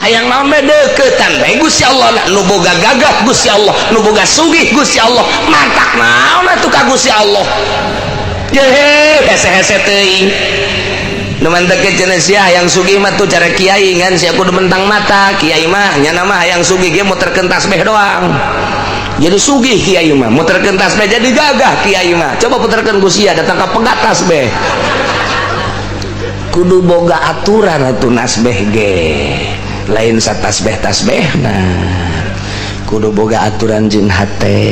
Hayang naon bae deuketan bae Gusti Allah lah. Nu boga gagah Gusti Allah, nu boga sugih Gusti Allah, mantak naon atuh ka Gusti Allah. Yehe, hese-hese teuing. Nu mantak cenah sia hayang sugih mah tuh cara kiai ngan sia kudu mentang mata. Kiai mah nyana mah hayang sugih ge muterkeun tasbih doang. Jadi sugih kiai mah, muterkeun tasbih jadi gagah kiai mah. Coba puterkeun ku sia datang ka pegat tasbih. Kudu boga aturan atuh nasbeh ge. Lain satasbeh tasbeh, nah kudu boga aturan jeung hate.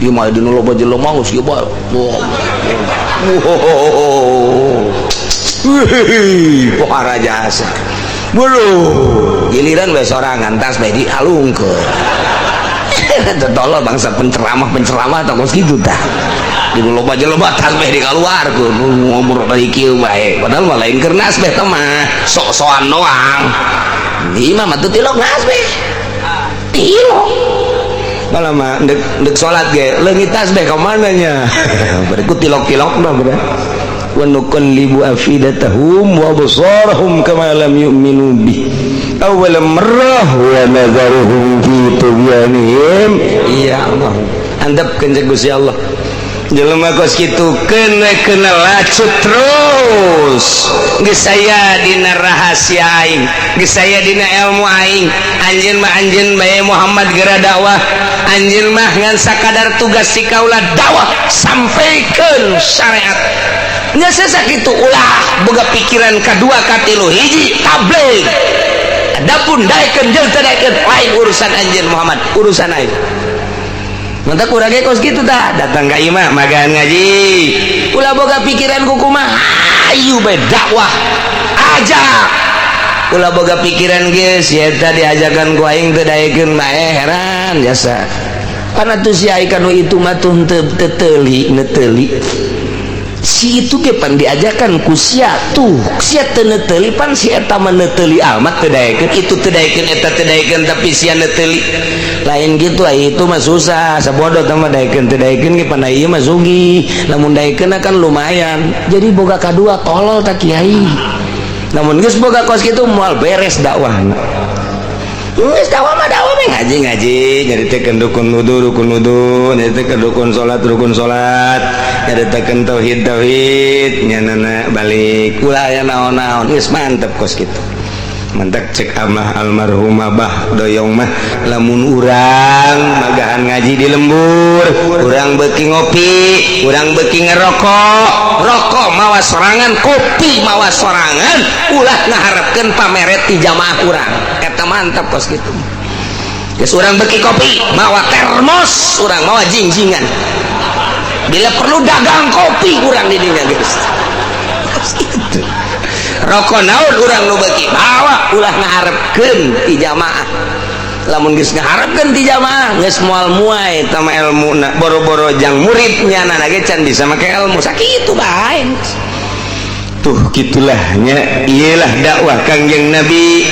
Ieu mah dinu loba jelema geus ieu bae. Wow. Wih, pohara jasa. Bulu, giliran we sorangan tasbeh dialungkeun. Tolol bangsa penceramah-penceramah tah kos kitu tah. Di loba jelema tasbeh dikaluarkeun, ngomong dari kieu bae. Padahal mah lain keur nasbeh teh mah, sok-sokan doang. Imam atuh tilok nasbeh. Tilok. Malah mah ndek ndek salat ge leungit tasbeh ka mana nya? Berikut tilok-tilok mah bro. Wa nuqallibu afidatahum wa absarahum kama lam yu'minu bih awwal marrah wa nadharuhum fi tughyanihim. Iya Allah, andapkeun jeung Gusti Allah. Jelema kos kitu kena kena lacut terus. Geus aya dina rahasia aing, geus aya dina ilmu aing. Anjeun mah anjeun bae Muhammad geura dakwah. Anjeun mah ngan sakadar tugas si kaula dakwah sampaikeun syariat. Nya sakitu ulah boga pikiran kadua katilu hiji tabligh. Adapun daekeun jeung teu daekeun lain urusan anjeun Muhammad, urusan aing. Mantap kurang kos gitu tah datang ka imah magan ngaji. Ulah boga pikiran kumaha, hayu bae dakwah ajak. Ulah boga pikiran geus ya tadi diajakan ku aing teu daekeun bae heran jasa. Pan atuh si ai kanu itu mah tuh teu teuli neteuli. Si itu ge pan diajakan ku sia tuh sia teu neteuli pan si eta mah neteuli amat teu daekeun itu teu daekeun eta teu daekeun tapi sia neteuli. Lain gitu ai itu mah susah sabodo teh mah daekeun teu daekeun ge pan ieu mah sugih lamun daekeun kan lumayan. Jadi boga kadua tolol tak kiai. Namun geus boga kos kitu moal beres dakwahna. Geus dakwah mah dakwah mah ngaji ngaji nyaritakeun rukun wudu rukun wudu nyaritakeun rukun salat rukun salat nyaritakeun tauhid tauhid nyanana balik ulah aya naon-naon geus mantep kos kitu. Mantak cek amah almarhum Abah Doyong mah lamun urang magahan ngaji di lembur urang beuki ngopi urang beuki ngerokok rokok mawa sorangan kopi mawa sorangan ulah ngaharepkeun pameret ti jamaah urang eta mantap kos kitu. Geus urang beuki kopi mawa termos urang mawa jingjingan bila perlu dagang kopi urang di dinya geus kos kitu. Rokok naon urang nu beuki bawa ulah ngaharepkeun ti jamaah lamun geus ngaharepkeun ti jamaah geus moal muai eta mah elmuna boro-boro jang muridnya nana ge can bisa make ilmu sakitu bae. Tuh gitulah nya iyalah dakwah Kangjeng Nabi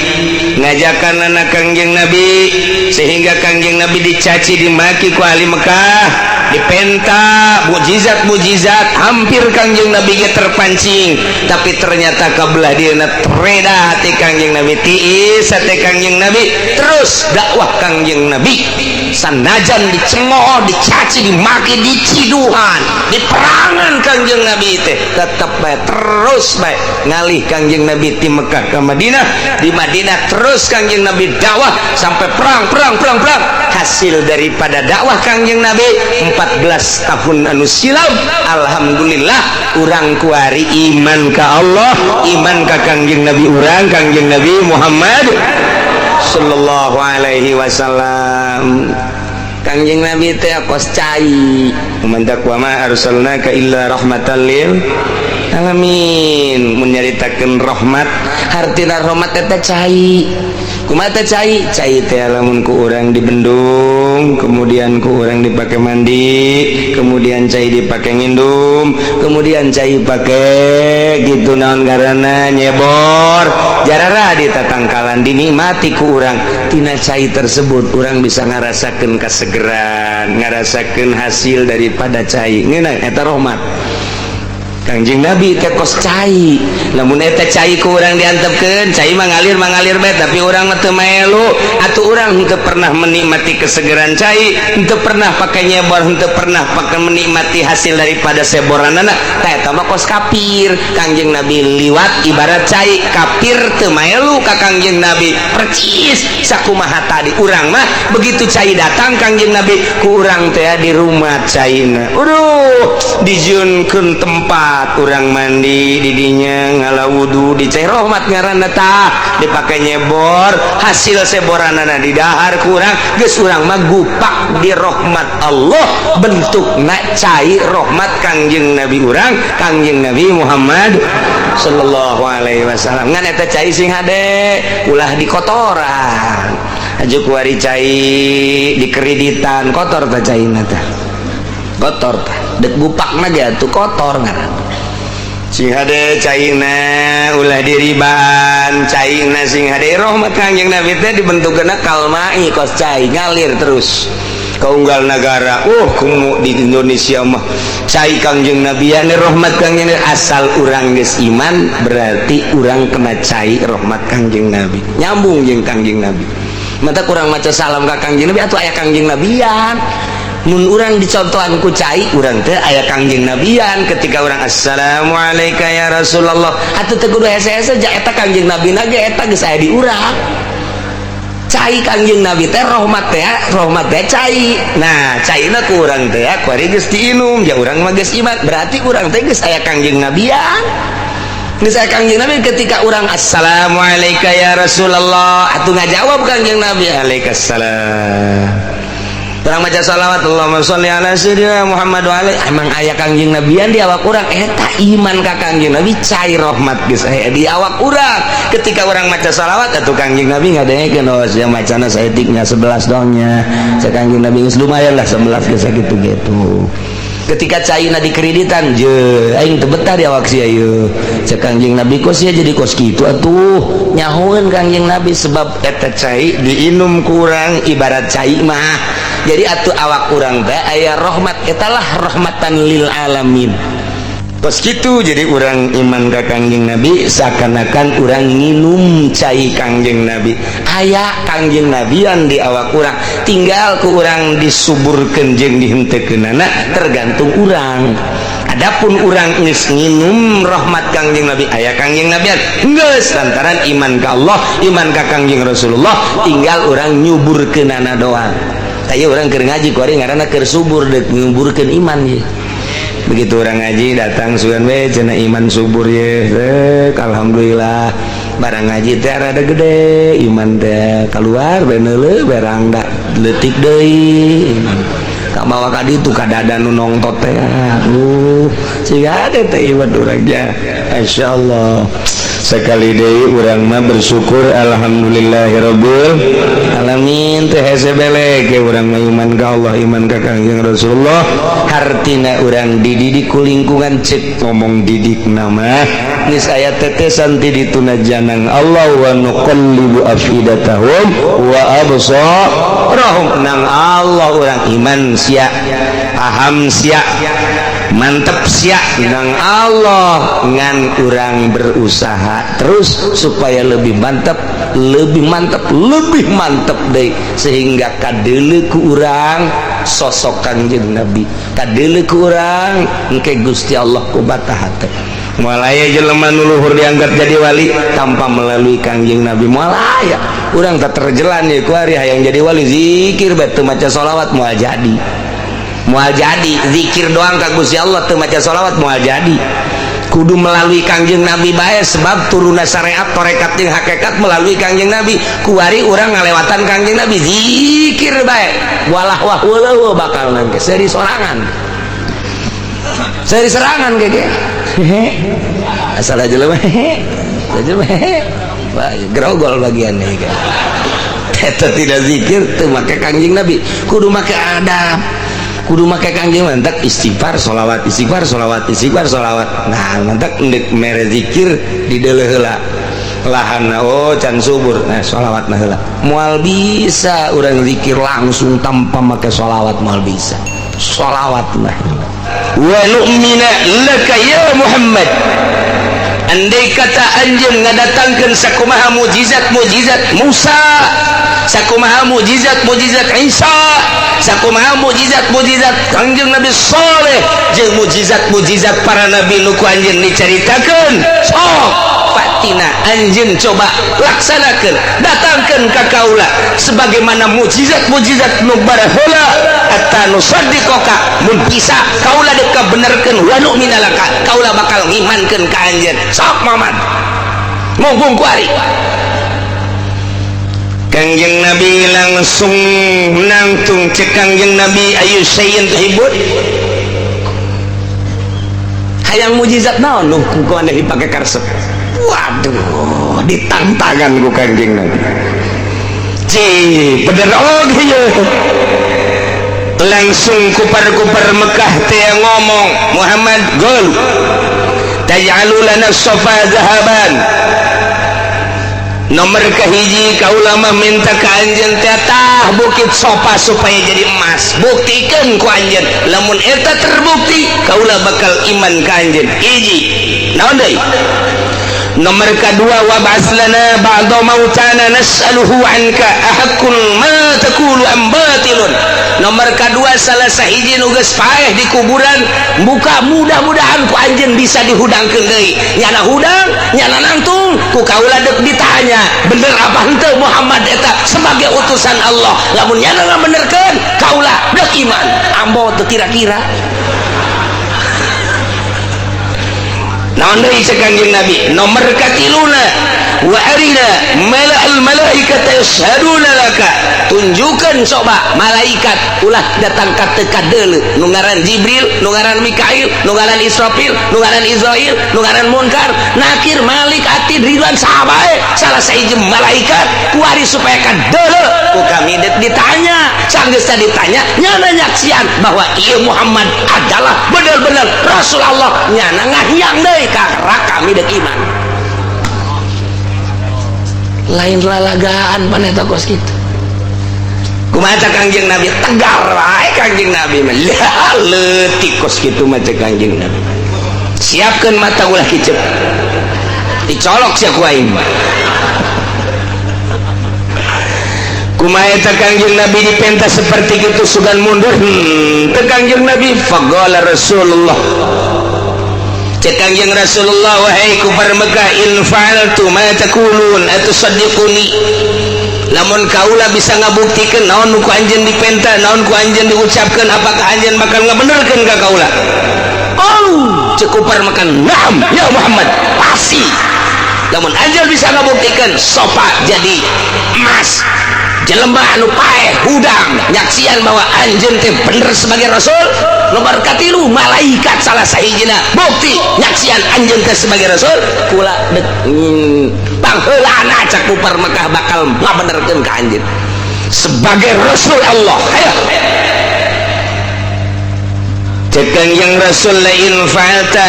ngajakan anak Kangjeng Nabi sehingga Kangjeng Nabi dicaci dimaki ku ahli Mekah dipenta mujizat-mujizat hampir Kangjeng Nabi ge terpancing tapi ternyata kabelah dieuna tereda hati Kangjeng Nabi tiis hati Kangjeng Nabi terus dakwah Kangjeng Nabi sanajan dicemooh dicaci dimaki diciduhan diperangan Kangjeng Nabi teh tetep bae terus bae ngalih Kangjeng Nabi ti Mekah ke Madinah di Madinah terus Kangjeng Nabi dakwah sampai perang perang perang perang hasil daripada dakwah Kangjeng Nabi 14 tahun anu silam alhamdulillah urang kuari iman ka Allah iman ka Kangjeng Nabi urang Kangjeng Nabi Muhammad sallallahu alaihi wasallam. Kangjeng Nabi teh kos cai mantak wa ma arsalnaka illa rahmatan lil alamin mun nyaritakeun rahmat hartina rahmat eta cai kumaha teh cai cai teh lamun ku urang dibendung kemudian ku urang dipake mandi kemudian cai dipake ngindum kemudian cai pake gitu naon ngaranna nyebor jarara di tatangkalan dinikmati ku urang tina cai tersebut urang bisa ngarasakeun kasegeran ngarasakeun hasil daripada cai ngeunah eta rahmat. Kangjeng Nabi teh kos cai. Lamun eta cai ku urang diantepkeun, cai mah ngalir mangalir bae, tapi urang mah teu maelu. Atuh urang henteu pernah menikmati kesegeran cai, henteu pernah pake nyebor, henteu pernah pake menikmati hasil daripada seboranana. Tah, eta mah kos kafir. Kangjeng Nabi liwat ibarat cai, kafir teu maelu ka Kangjeng Nabi. Percis sakumaha tadi urang mah, begitu cai datang Kangjeng Nabi, ku urang teh di rumah caina. Aduh, dijieunkeun tempat urang mandi didinya, ngala wudu di cai rahmat ngaranna. Tah, dipake nyebor, hasil seboranana didahar kurang, geus urang mah gupak di rahmat Allah, bentukna cai rahmat Kangjeng Nabi urang, Kangjeng Nabi Muhammad sallallahu alaihi wasallam. Ngan eta cai sing hade, ulah dikotoran aja. Kuari cai dikreditan, kotor tah caina, tah kotor tah. Dek gupakna ge atuh kotor ngaran. Sing hade caina, ulah diriban caina, sing hade. Rahmat Kangjeng Nabi teh dibentukna kalmai, kos cai ngalir terus ke unggal negara. Kumu di Indonesia mah cai Kangjeng Nabi ya, rahmat Kangjeng Nabi. Asal urang geus iman, berarti urang kena cai rahmat Kangjeng Nabi, nyambung jeung Kangjeng Nabi. Mata kurang maca salam ka Kangjeng Nabi atau aya Kangjeng Nabian. Mun urang dicontohan ku cai, urang teh aya Kangjeng Nabian. Ketika urang "Assalamualaikum ya Rasulullah", atuh teu kudu hese-hese ja, eta Kangjeng Nabi na ge eta geus aya di urang. Cai Kangjeng Nabi teh rahmat teh, rahmat teh cai. Nah, caina ku urang teh kuari geus diinum ja, urang mah geus iman, berarti urang teh geus aya Kangjeng Nabian, geus aya Kangjeng Nabi. Ketika urang "Assalamualaikum ya Rasulullah", atuh ngajawab Kangjeng Nabi, "Waalaikumsalam." Urang maca salawat, "Allahumma sholli ala sayyidina Muhammad wa alaihi", emang aya Kangjeng Nabian di awak urang. Eta iman ka Kangjeng Nabi, cai rahmat geus aya di awak urang. Ketika urang maca salawat, atuh Kangjeng Nabi ngadengekeun, "Oh, sia macana saeutiknya 11 dongnya." Cek Kangjeng Nabi, "Geus lumayan lah 11 geus." Gitu gitu. Ketika caina dikreditan je, "Aing teu betah di awak sia ieu," cek Kangjeng Nabi, "kok sia jadi kos kitu?" Atuh nyahoeun Kangjeng Nabi, sebab eta cai diinum kurang ibarat cai mah. Jadi atuh awak urang teh aya rahmat, etalah rahmatan lil alamin. Kos kitu. Jadi urang iman ka Kangjeng Nabi seakan-akan urang nginum cai Kangjeng Nabi, aya Kangjeng Nabian di awak urang, tinggal ku urang disuburkeun jeung dihenteukeunana, tergantung urang. Adapun urang geus nginum rahmat Kangjeng Nabi, aya Kangjeng Nabian geus, lantaran iman ka Allah, iman ka Kangjeng Rasulullah, tinggal urang nyuburkeunana doang. Aya urang keur ngaji kuari ngaranna keur subur, deuk nyuburkeun iman ye. Begitu urang ngaji datang, sugan we cenah iman subur ye. Rek, alhamdulillah barang ngaji teh rada gede iman teh, keluar beneule berang da leutik deui iman. Ka mawa ka ditu ka dada nu nongtot teh, aduh, siga ada teh iman urang nya. Masyaallah, sekali deui urang mah bersyukur, alhamdulillahirabbil alamin. Teh hese belek urang mah iman ka Allah, iman ka Kangjeng Rasulullah. Hartina urang dididik ku lingkungan. Cek ngomong didik nama geus aya tetesan ti dituna janang Allah, wa nuqallibu afidatahum wa absarahum. Nang Allah urang iman sia, paham sia, mantep sia nang Allah, ngan urang berusaha terus supaya lebih mantap, lebih mantap, lebih mantap deh, sehingga kadele ku urang sosok Kangjeng Nabi, kadele ku urang engke Gusti Allah ku bata hate. Moal aya jelema nu luhur diangkat jadi wali tanpa melalui Kangjeng Nabi, moal aya. Urang tak terjelan ya kuari hayang jadi wali, zikir bae teu maca sholawat moal jadi, moal jadi. Zikir doang ka Gusti Allah teu maca sholawat moal jadi, kudu melalui Kangjeng Nabi bae, sebab turunna syariat, torekat jeung hakikat melalui Kangjeng Nabi. Kuari urang ngalewatan Kangjeng Nabi, zikir bae, walah wah weuh, bakal nangke seri sorangan, seri serangan gege. Hehe, asal aja lu, hehe aja, hehe. Wah, grogol bagian nih kan. Eta tidak zikir teu make Kangjeng Nabi, kudu make adab, kudu make Kangjeng. Mantak istighfar, sholawat, istighfar, sholawat, istighfar, sholawat. Nah, mantak ndek mere zikir di deuleuh heula lahan, oh, can subur, nah sholawat nah heula. Moal bisa urang zikir langsung tanpa make sholawat, moal bisa. Sholawat nah heula. Wa nu'mina laka ya Muhammad. Andai kata anjeun ngadatangkeun sakumaha mujizat-mujizat Musa, sakumaha mujizat-mujizat Isa, sakumaha mujizat-mujizat Kangjeng Nabi Saleh, jeung mujizat-mujizat para nabi nu ku anjeun dicaritakeun, sok fatina anjeun coba laksanakeun, datangkeun ka kaula sebagaimana mujizat-mujizat nu baraheula hatta nusaddiqaka, mun bisa kaula dek kabenerkeun wa nu'mina laka, kaula bakal ngimankeun ka anjeun. Sok Muhammad mumpung kuari. Kangjeng Nabi langsung nangtung cek Kangjeng Nabi ayu syai'in tuhibun, hayang mujizat naon nu ku maneh dipake karesep. Waduh, ditantangan ku Kangjeng Nabi. Ci bener oge ye. Langsung kupar-kupar Mekah teh ngomong, Muhammad gol taj'alu lana safa zahaban. Nomor kahiji kaula mah minta ka anjeun teh tah bukit Sofa supaya jadi emas. Buktikeun ku anjeun, lamun eta terbukti kaula bakal iman ka anjeun. Hiji. Naon deui? Nomor kedua, wa ba'ats lana ba'da mautana nas'aluhu anka ahaqqun ma taqulu am batilun. Nomor kedua, salah sahiji nu geus paeh di kuburan buka, mudah-mudahan ku anjeun bisa dihudangkeun deui. Nyana hudang, nyana nangtung, ku kaula deuk ditanya bener apa henteu Muhammad eta sebagai utusan Allah. Lamun nyana ngabenerkeun kaula deuk iman. Ambo teu kira-kira. Naon deui cek Kangjeng Nabi? Nomor katiluna, wa arina mala'al malaikata yashhaduna laka. Tunjukkeun coba malaikat ulah datang ka teu kadeuleu nu ngaran Jibril, nu ngaran Mikail, nu ngaran Israfil, nu ngaran Israil, nu ngaran Munkar, Nakir, Malik, Atid, Ridwan, sahabae salah sahiji malaikat kuari supaya kadeuleu ku kami deuk ditanya. Sanggeus ditanya nyana nyaksian bahwa ieu Muhammad adalah bener-bener Rasul Allah, nyana ngahiang deui karena kami dek iman. Lain lalagaan paneta kos kitu. Kumaha Kangjeng Nabi tegar wae Kangjeng Nabi mah. Lah leutik kos kitu mah cek Kangjeng Nabi. Siapkeun mata ulah kicep. Dicolok sia ku aing. Kumaha eta Kangjeng Nabi dipenta seperti kitu sugan mundur. Teu Kangjeng Nabi faqala Rasulullah. Cek Kangjeng Rasulullah, wahai kufar Mekah, in fa'altu ma taqulun atusaddiquni. Lamun kaula bisa ngabuktikeun naon nu ku anjeun dipenta, naon ku anjeun diucapkeun, apakah anjeun bakal ngabenerkeun ka kaula? Oh, cek kufar Mekah, na'am ya Muhammad, pasti. Lamun anjeun bisa ngabuktikeun sofa jadi emas, jelema anu paeh hudang nyaksian bahwa anjeun teh bener sebagai rasul. Nomor katilu, malaikat salah sahijina bukti nyaksian anjeun teh sebagai rasul. Kula dek pangheulana cak kufar Mekah bakal ngabenerkeun ka anjeun sebagai rasul Allah. Hayo cek Kangjeng Rasul, la in fa'alta,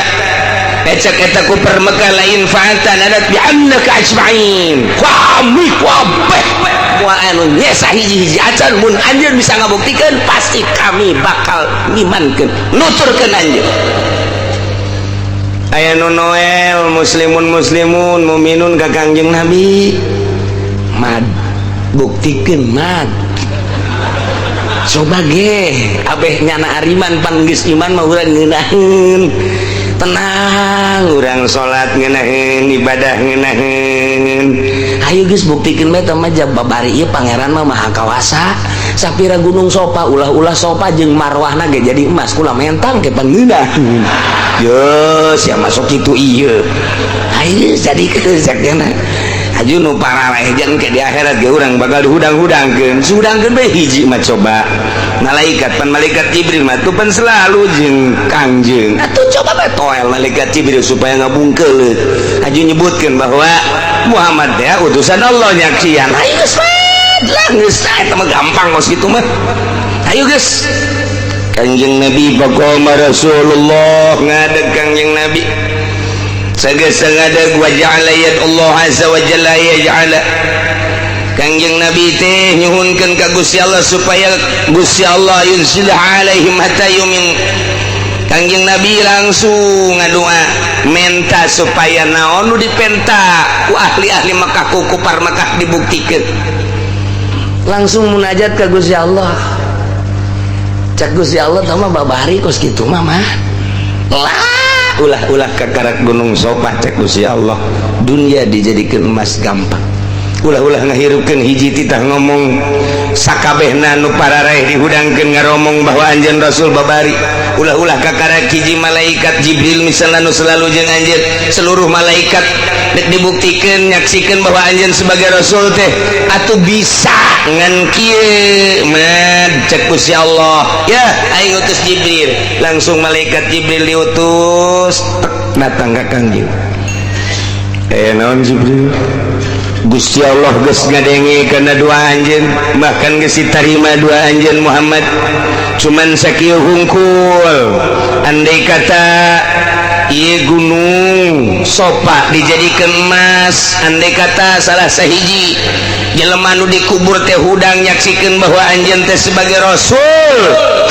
cek eta kufar Mekah, la in fa'alta nadat bi annaka ajma'in. Kami kabeh moal anu nyesa hiji-hiji acan mun anjeun bisa ngabuktikeun pasti kami bakal ngimankeun nuturkeun anjeun. Aya nu Noel muslimun muslimun muminun ka Kangjeng Nabi, mad buktikeun mad coba ge abeh nyana ariman pan geus iman mah urang ngeunaheun tenang, urang salat ngeunaheun, ibadah ngeunaheun. Ayo geus buktikeun bae teh mah babari ieu pangeran mah maha kawasa. Sapira gunung Sofa ulah-ulah Sofa jeung marwahna ge jadi emas kula mentang ge pangeunah. Yo sia masuk kitu ieu. Ayo jadi kitu sakjana. Aju nu pararaeh jeung ke di akhirat ge urang bakal dihudang-hudangkeun. Sudangkeun bae hiji mah coba. Malaikat pan malaikat Jibril mah tuh pan selalu jeung Kangjeng. Atuh coba bae toel malaikat Jibril supaya ngabungkeuleut. Aju nyebutkeun bahwa Muhammad ya utusan Allah nyaksian. Ayo geus lah geus eta mah gampang kos kitu mah. Ayo geus. Kangjeng Nabi faqama Rasulullah ngadeg Kangjeng Nabi. Sageus ngadeg wa ja'ala yad Allah azza wa jalla yaj'ala. Kangjeng Nabi teh nyuhunkeun ka Gusti Allah supaya Gusti Allah yunzil alaihim hatta yumin. Kangjeng Nabi langsung ngadua, menta supaya naon nu dipenta ku ahli-ahli Mekah, ku kupar Mekah dibuktikan. Langsung munajat ke Gusti Allah. Cek Gusti Allah, mah babari kos kitu mah mah lah, ulah-ulah kakarak gunung Sofa. Cek Gusti Allah, dunia dijadikan emas gampang, ulah-ulah ngahirupkeun hiji titah ngomong sakabehna nu pararaeh dihudangkeun ngaromong bahwa anjeun Rasul babari. Ulah-ulah kakarak hiji malaikat Jibril misalnya nu selalu jeung anjeun, seluruh malaikat dek dibuktikeun, nyaksikeun bahwa anjeun sebagai rasul teh atuh bisa ngan kieu mad. Cek Gusti Allah, ya aing utus Jibril. Langsung malaikat Jibril diutus, tek, datang ka Kangjeng. Eh, naon Jibril? Gusti Allah geus ngadenge kana doa anjeun, bahkan geus ditarima doa anjeun Muhammad. Cuman sakieu hungkul, andai kata ieu gunung Sofa dijadikan emas, andai kata salah sahiji jelema nu dikubur teh hudang nyaksikeun bahwa anjeun teh sebagai rasul,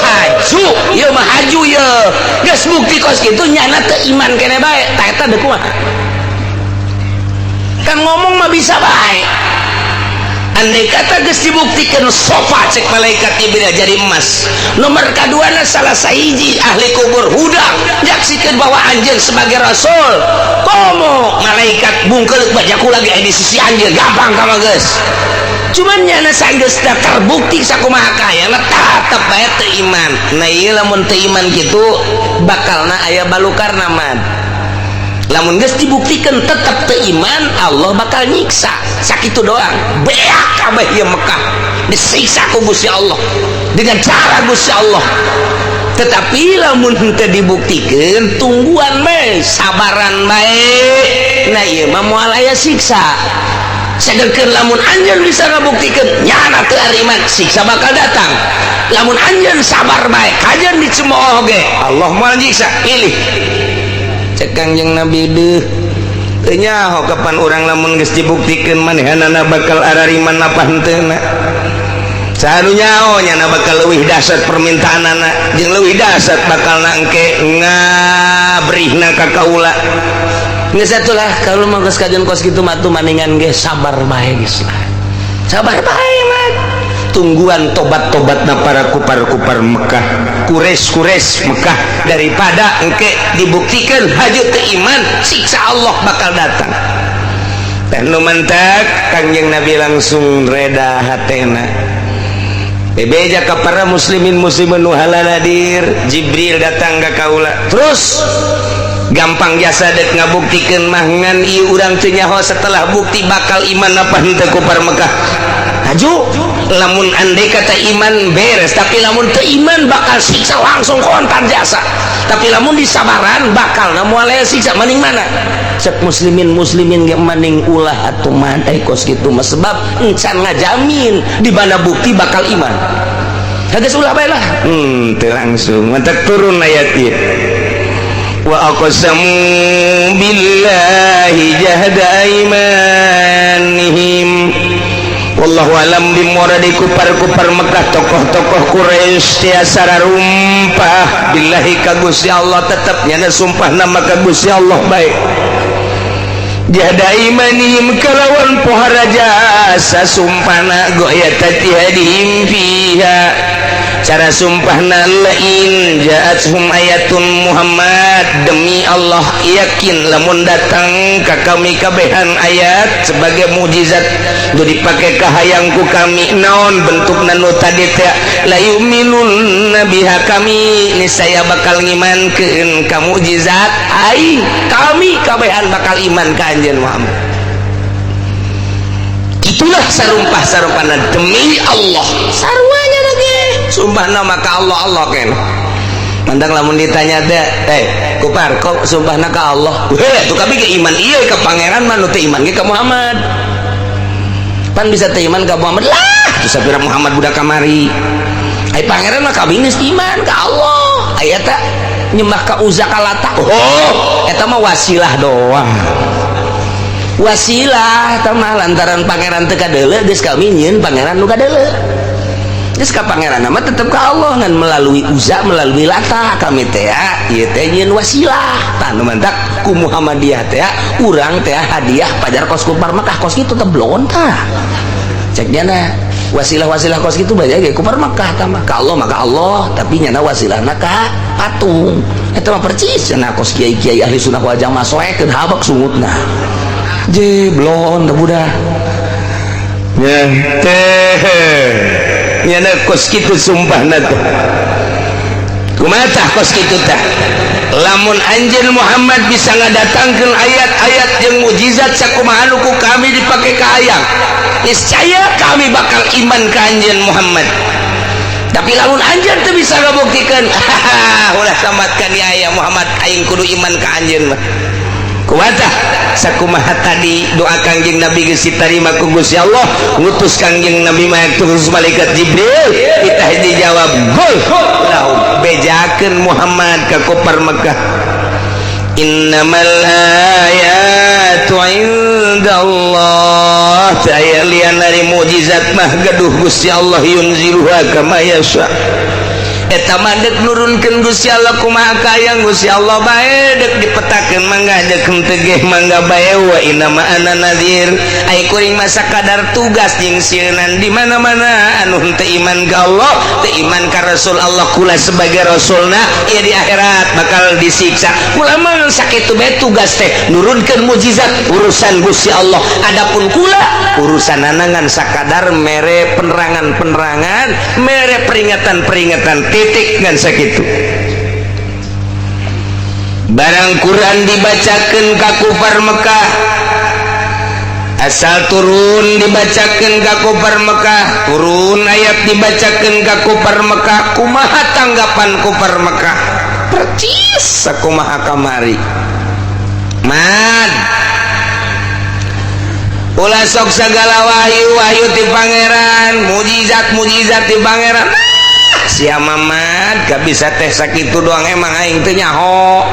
haju ieu mah, haju ieu. Geus bukti kos kitu, nyana teu iman kene bae. Tah, eta deuk kumaha? Kan ngomong mah bisa baik. Andai kata geus dibuktikan Sofa, cek malaikat Jibril, jadi emas, nomor kaduana salah sahiji ahli kubur hudang nyaksikan bahwa anjeun sebagai rasul, komo malaikat bungkeul bajaku lagi di sisi anjeun, gampang kama geus. Cuman nyana sanggeus terbukti sakumaha kayana tetep bae teu iman. Nah, ieu lamun teu iman kitu bakalna aya balukarna mah. Lamun geus dibuktikan tetap teu iman, Allah bakal nyiksa sakitu doang. Beak kabeh ieu Mekah disiksa ku Gusti Allah dengan cara Gusti Allah. Tetapi lamun teu dibuktikan, tungguan bae, sabaran bae. Nah, ieu mah moal aya siksa. Sedangkan lamun anjeun bisa ngabuktikeun nyana teu ariman, siksa bakal datang. Lamun anjeun sabar bae, kajeun dicemooh ge Allah moal nyiksa. Pilih. Cek Kangjeng Nabi, deuh, teu nyaho kapan urang lamun geus dibuktikan manehanana bakal arariman apa henteu. Saha nu nyaho nyana bakal leuwih dahsyat permintaanana jeung leuwih dahsyat bakal engke ngabrihna ka kaula. Geus atulah, kalau mah geus kajian kos kitu mah tuh maningan ge sabar bae geus lah, sabar bae mah, tungguan tobat-tobatna para kupar-kupar Mekah, kures-kures Mekah, daripada engke dibuktikan haju teu iman, siksa Allah bakal datang. Dan nu mantak Kangjeng Nabi langsung reda hatena, bebeja ka para muslimin muslimin nu haladir, Jibril datang ka kaula terus gampang jasa dek ngabuktikeun mah, ngan ieu urang teu nyaho setelah bukti bakal iman apa henteu kupar Mekah. Haju lamun andai kata iman beres, tapi lamun teu iman bakal siksa langsung kontan jasa. Tapi lamun disabaran bakal na moal aya siksa. Maning mana? Cek muslimin muslimin ge, maning ulah atuh man kos kitu mah, sebab encan ngajamin di mana bukti bakal iman. Geus ulah bae lah. Teu langsung mantak turun ayat ieu, wa aqsamu billahi jahda aimanihim. Wallahu alam bimuradi. Kupar-kupar Mekah, tokoh-tokoh Quraisy tiasa rumpah billahi ka Gusti Allah, tetep nyana sumpah nama ka Gusti Allah baik. Jahda imanihim kalawan pohara jasa sumpahna, ghayata ijtihadihim fiha, cara sumpahna, lain ja'athum ayatun Muhammad, demi Allah yakin lamun datang ka kami kabehan ayat sebagai mukjizat nu dipake kahayangku kami, naon bentukna nu tadi teh, la yu'minun biha, kami niscaya bakal ngimankeun ka mukjizat aing, kami kabehan bakal iman ka anjeun Muhammad. Itulah sarumpah sarumpahna demi Allah, saruanya lagi sumpah nama ka Allah. Allah kan mandang lamun ditanya teh, eh kupar, kok sumpahna ka Allah? Weh, tuh kami ke iman iya ke pangeran mah, nu teu iman ge ka Muhammad. Pan bisa teu iman ka Muhammad lah tuh, sapira Muhammad budak kamari. Ai pangeran mah kami geus iman ka Allah. Aya ta nyembah ka Uzza, ka Lata? Oh, eta mah wasilah doang, wasilah eta mah. Lantaran pangeran teu kadeuleu, geus kami nyieun pangeran nu kadeuleu. Geus ka Pangeran mah tetep ka Allah, ngan melalui Uza, melalui Lata. Kami teh ieu teh nyieun wasilah. Tah, nu mantak ku Muhammadiyah teh urang teh hadiah pajar kos kufar Mekah, kos kitu teh blon. Tah, cek nyana wasilah-wasilah kos kitu banyak ge kufar Mekah. Tah mah ka Allah maka Allah, tapi nyana wasilahna ka patung. Eta mah percis cenah kos kiai-kiai Ahli Sunnah wal Jamaah, soekeun habak sungutna je blon teh budak nya teh nyana kos kitu. Sumpahna teh kumaha tah kos kitu tah? Lamun anjeun Muhammad bisa ngadatangkeun ayat-ayat jeung mukjizat sakumaha nu ku kami dipake kahayang, niscaya kami bakal iman ka anjeun Muhammad. Tapi lamun anjeun teu bisa ngabuktikeun, ulah sambatkan ya ya Muhammad, aing kudu iman ka anjeun mah. Kumaha tah? Sakumaha tadi doa Kangjeng Nabi geus ditarima ku Gusti Allah, ngutus Kangjeng Nabi mah terus malaikat Jibril, kita dijawab gol lahum, bejakeun Muhammad ka kufar Mekah, innamal ayatu indallah. Teu aya lian dari mukjizat mah gaduh Gusti Allah, yunziluha kama yasha. Eta mah dek nurunkeun Gusti Allah kumaha kayang Gusti Allah bae, dek dipetakeun mangga, dek henteu ge mangga bae. Wa inna ma ana nadhir, ai kuring mah sakadar tugas jeung sieunan di mana-mana anu henteu iman ka Allah, teu iman ka Rasul Allah. Kula sebagai rasulna ieu di akhirat bakal disiksa. Kula mah sakitu bae tugas teh, nurunkeun mukjizat urusan Gusti Allah. Adapun kula urusan ngan sakadar mere penerangan-penerangan, mere peringatan-peringatan, titik. Ngan sakitu. Barang Quran dibacakan ka kufar Mekah, asal turun dibacakan ka kufar Mekah, turun ayat dibacakan ka kufar Mekah, kumaha tanggapan kufar Mekah? Percis sakumaha kamari, mad. Ulah sok segala wahyu wahyu ti Pangeran, mujizat mujizat ti Pangeran. Ah, sia Mamad gak bisa teh sakitu doang, emang aing teu nyaho.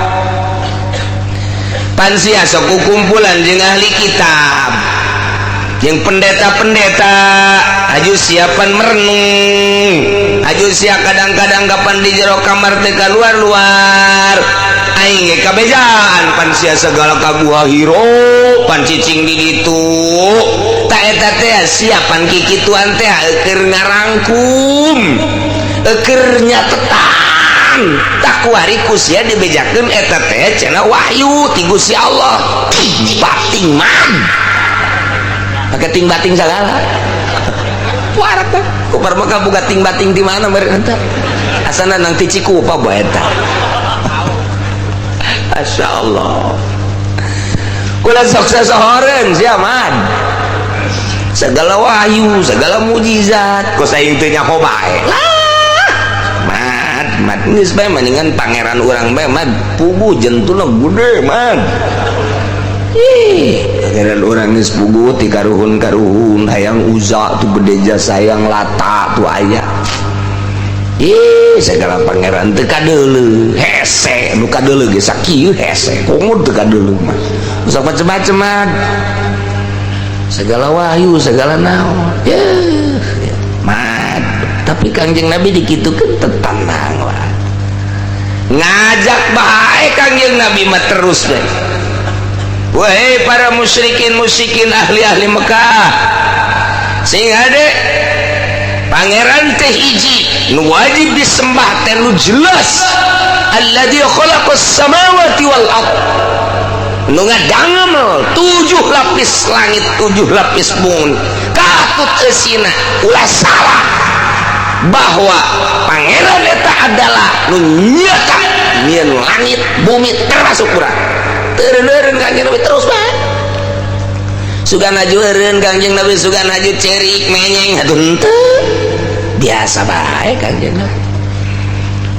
Pan sia sok kumpulan jeung ahli kitab jeung pendeta-pendeta, aju siapan merenung, aju sia kadang-kadang kapan di jero kamar teh keluar-luar, aing ge kabejaan. Pan sia segala ka Gua Hiro, pan cicing di ditu. Tak eta teh siapan kikituan teh keur ngarangkum, keur nyatetan. Tak kuari ku sia dibejakeun eta teh cenah wahyu ti Gusti Allah. Bating man, pakai ting bating segala warak teh kufar Mekah buka ting bating di mana meureun eta, asana nang ti Cikupa bae eta. Masya Allah, kula sok sasohoreun sia man, segala wahyu, segala mujizat, kos aing teu nyaho bae lah. Mad, mad, geus bae mendingan Pangeran urang bae, mad. Puguh jentuna gede, mad. Ih, Pangeran urang geus puguh ti karuhun-karuhun, hayang Uza tuh gede jasa, hayang Lata tuh aya. Ih, segala Pangeran teu kadeuleu, hese nu kadeuleu ge sakieu hese komo teu kadeuleu mah. Sok macem-macem, mad. Segala wahyu, segala naon ya, mad. Tapi Kangjeng Nabi dikitukeun tetenang lah, ngajak bae Kangjeng Nabi mah terus deh. Wahai para musyrikin musyrikin, ahli-ahli Mekah, sing hade, Pangeran teh hiji nu wajib disembah teh nu jelas, alladzi khalaqas samawati wal ard, nu ngadangmel tujuh lapis langit, tujuh lapis bumi, katut eusina. Ulah salah bahwa Pangeran eta adalah nu nyata nyieun langit bumi termasuk urang. Teureun Kangjeng Nabi terus bae. Sugan aju eureun Kangjeng Nabi, sugan aju cerik menyeng, atuh henteu, biasa bae Kangjeng Nabi.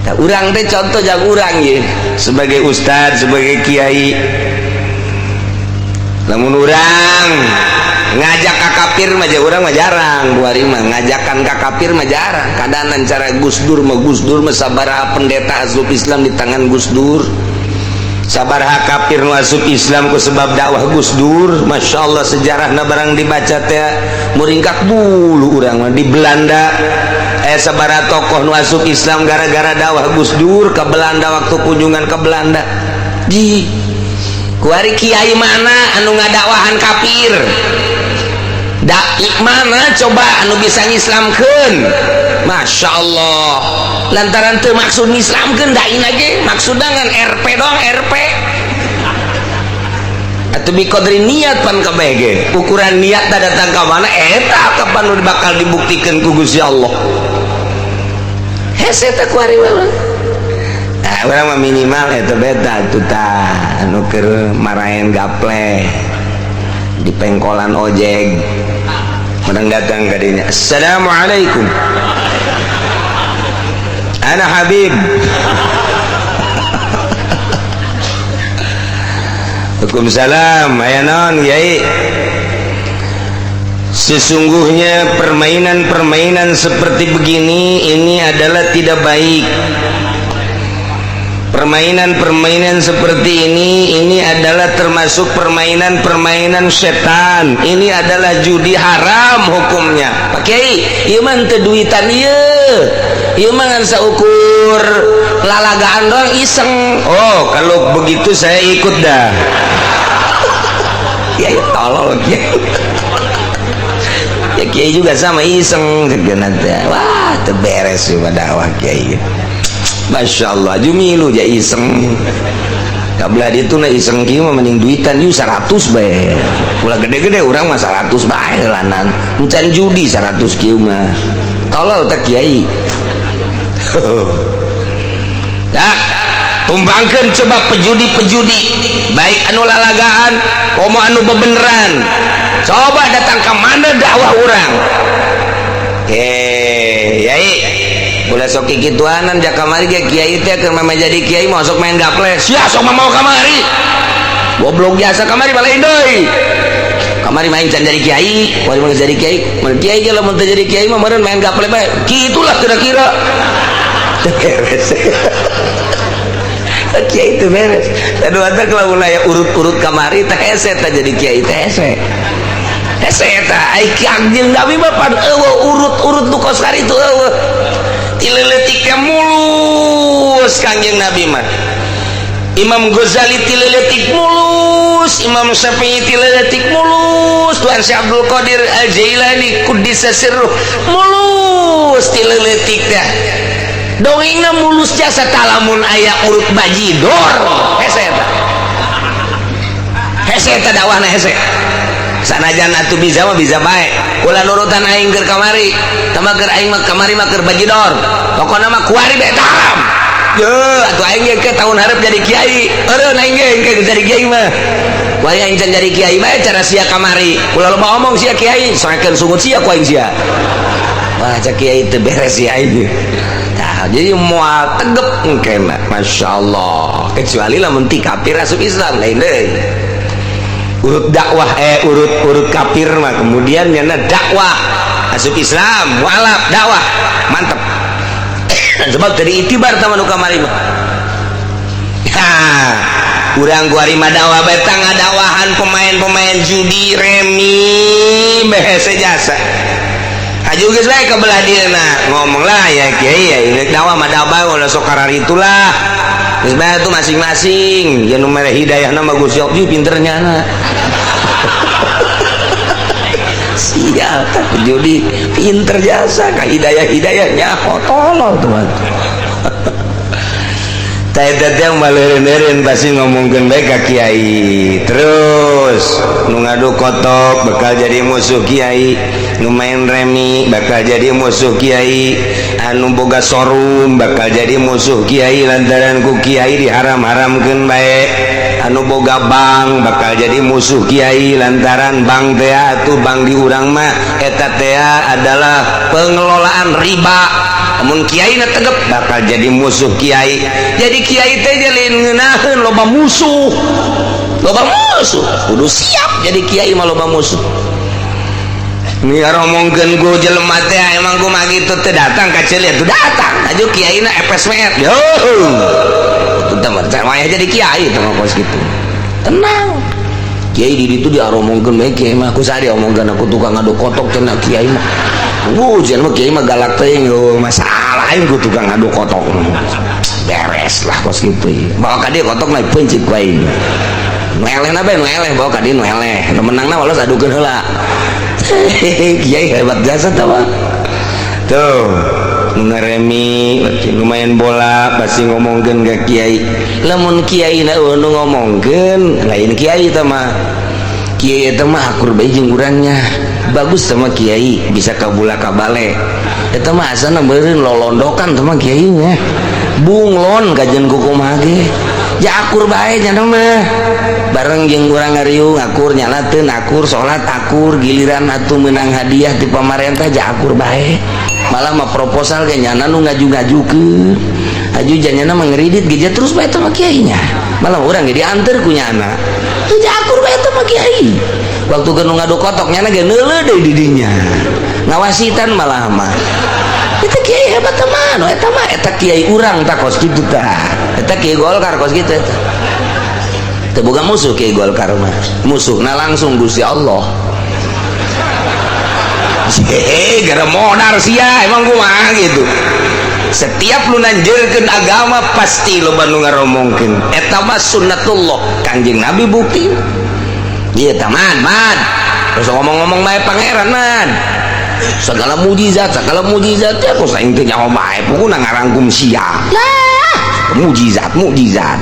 Tah, urang teh contoh jang urang ye sebagai ustad, sebagai kiai, lamun urang ngajak ka kafir mah, urang mah jarang dua mah ngajakan ka kafir mah jarang. Kadanan cara Gus Dur mah, Gus Dur mah sabaraha pendeta asup Islam di tangan Gus Dur, sabaraha kafir nu asup Islam ku sebab dakwah Gus Dur. Masya Allah, sejarahna barang dibaca teh muringkak bulu urang mah. Di Belanda Aya sabaraha tokoh nu asup Islam gara-gara dakwah Gus Dur ke Belanda, waktu kunjungan ke Belanda. Di kuari kiai mana anu ngadakwahan kafir? Dai mana coba anu bisa ngislamkeun? Masya Allah, lantaran teu maksud ngislamkeun dai ge, maksudna ngan RP doang, RP. Atuh biqadri niat pan kabeh ge. Ukuran niat datang ka mana, eta kapan nu bakal dibuktikan ku Gusti Allah. Hese teh kuari mah. Nah, urang mah minimal eta beta tuh tah anu keur maraen gaple di pengkolan ojek. Menang datang ka dinya. Assalamualaikum. Ana Habib. Waalaikumsalam. Aya naon, Kiai? Sesungguhnya permainan-permainan seperti begini ini adalah tidak baik. Permainan-permainan seperti ini adalah termasuk permainan-permainan setan. Ini adalah judi haram hukumnya. Pak Kiai, ieu mah teu duitan ieu. Ieu mah ngan saukur lalagaan doang, iseng. Oh, kalau begitu saya ikut dah. Ya, ya tolol kiai. Ya kiai juga sama iseng nanti. Wah, teu beres sih dakwah kiai. Masya Allah, jumilu ja iseng. Kabelah itu na iseng kieu mah mending duitan yuk 100 bae. Ulah gede-gede, urang mah 100 bae lanan. Encan judi 100 kieu mah. Tolol teh kiai. Ya, tumbangkeun coba pejudi-pejudi, baik anu lalagaan komo anu bebeneran. Coba datang ke mana dakwah urang? Yai, ulah sok kikituanan ja kamari ge kiai teh keur mah jadi kiai mau sok main gaple. Sia sok mah mau kamari. Goblok biasa kamari balain deui. Kamari main can jadi kiai, kuari mah jadi kiai. Mun kiai ge lamun teu jadi kiai mah meureun main gaple bae. Kitulah kira-kira. Beres. Kiai itu beres. Aduh, atuh kalau aya urut-urut kamari teh hese teh jadi kiai teh hese. Hese eta ai Kangjeng Nabi mah pan eueuh urut-urut nu kos itu eueuh. Ti leutikna mulus Kangjeng Nabi mah. Imam Ghazali ti leutik mulus, Imam Syafi'i ti leutik mulus, Tuhan Syekh Abdul Qadir Al-Jailani kuddisa sirruh mulus ti leutik teh. Dongengna mulus jasa talamun aya urut bajidor. Hese eta. Hese eta dakwahna hese. Sanajan atuh bisa mah bisa bae. Ulah nurutan aing keur kamari. Tambah keur aing mah kamari mah keur bajidor. Pokona mah kuari bae haram. Ye, atuh aing ge ke tahun hareup jadi kiai. Eureun aing ge ke jadi kiai mah. Kuari aing can jadi kiai bae cara sia kamari. Ulah loba omong sia kiai, soekeun sungut sia ku aing sia. Wah, cak kiai teu beres sia aing. Nah, jadi moal tegep engkena. Masya Allah. Kecuali lamun ti kafir asup Islam lain deui. Urut dakwah urut urut kafir mah kemudian nyana dakwah asup Islam, mualaf dakwah mantep. Sebab tadi itibar sama nu kamari mah. Ha, urang kuari mah dakwah bae ngadakwahan pemain-pemain judi remi behese jasa. Haju geus bae ka belah dieuna ngomong lah ya kiai ya ini dakwah mah dakwah ulah sok kararitulah. Geus bae tuh masing-masing ya nu mere hidayahna mah Gusti Allah pinternya na. Sial tapi judi pinter jasa ka hidayah-hidayahnya tolol tuh. Teh teh maleureun-eureun pasti ngomongkeun bae ka kiai. Terus nu ngadu kotok bakal jadi musuh kiai, nu main remi bakal jadi musuh kiai, anu boga sorum bakal jadi musuh kiai lantaran ku kiai diharam-haramkeun bae. Anu boga bank bakal jadi musuh kiai lantaran bank teh atuh bank di urang mah eta teh adalah pengelolaan riba. Mun kiai na tegep bakal jadi musuh kiai. Jadi kiai teh jalin ngeunaheun loba musuh. Loba musuh. Kudu siap jadi kiai mah loba musuh. Nih ngomongkeun ku jelema teh emang kumaha kitu teh datang ka ceuli atuh datang. Aju kiai na FSMR. Yo. Itu teh mah jadi kiai teh mah kos kitu. Tenang. Kiai di ditu diaromongkeun bae kiai mah ku saha diomongkeun aku tukang ngadu kotok cenah kiai mah. Hujan mah kiai mah galak teuing masalah aing ku tukang adu kotok. Beres lah kos kitu. Bawa ka dieu kotok naik peuncit ku aing. Nu elehna bae nu eleh bawa ka dieu nu eleh. Nu menangna walos adukeun heula. Kiai hebat jasa tah mah. Tuh, nu ngaremi nu main bola pasti ngomongkeun ka kiai. Lamun kiai na nu ngomongkeun lain kiai tah mah. Kiai eta mah akur bae jeung urangnya. Bagus sama kiai bisa kabula kabale. Eta mah asana meureun lolondokan tah mah kiainya. Bunglon kajian kukumaha ge. Ja akur bae nya mah. Bareng jeung urang ngariung akur nyalateun akur salat akur giliran atuh meunang hadiah ti pamarentah ja akur bae. Malah mah proposal ge nyana nu ngaju-ngajukeun. Haju janyana mah ngeridit ge terus bae tah mah kiainya. Malah urang ge dianter ku nyana. Teu ja akur bae tah mah kiai. Waktu keur nu ngadu kotok nyana ge neuleuh deui di dinya. Ngawasitan malah mah. Eta kiai hebat mah, nu eta mah eta kiai urang tah kos kitu tah. Eta kiai Golkar kos kitu eta. Teu boga musuh kiai Golkar mah. Musuhna langsung Gusti Allah. Hehe, gara modar sia emang kumaha gitu. Setiap lu nanjeurkeun agama pasti loba nu ngaromongkeun. Eta mah sunnatullah, Kangjeng Nabi bukti. Ieu tah man, man. Terus ngomong-ngomong bae pangeran man. Segala mujizat ya kos aing teh nyaho bae pokona ngarangkum sia. Lah, mujizat, mujizat.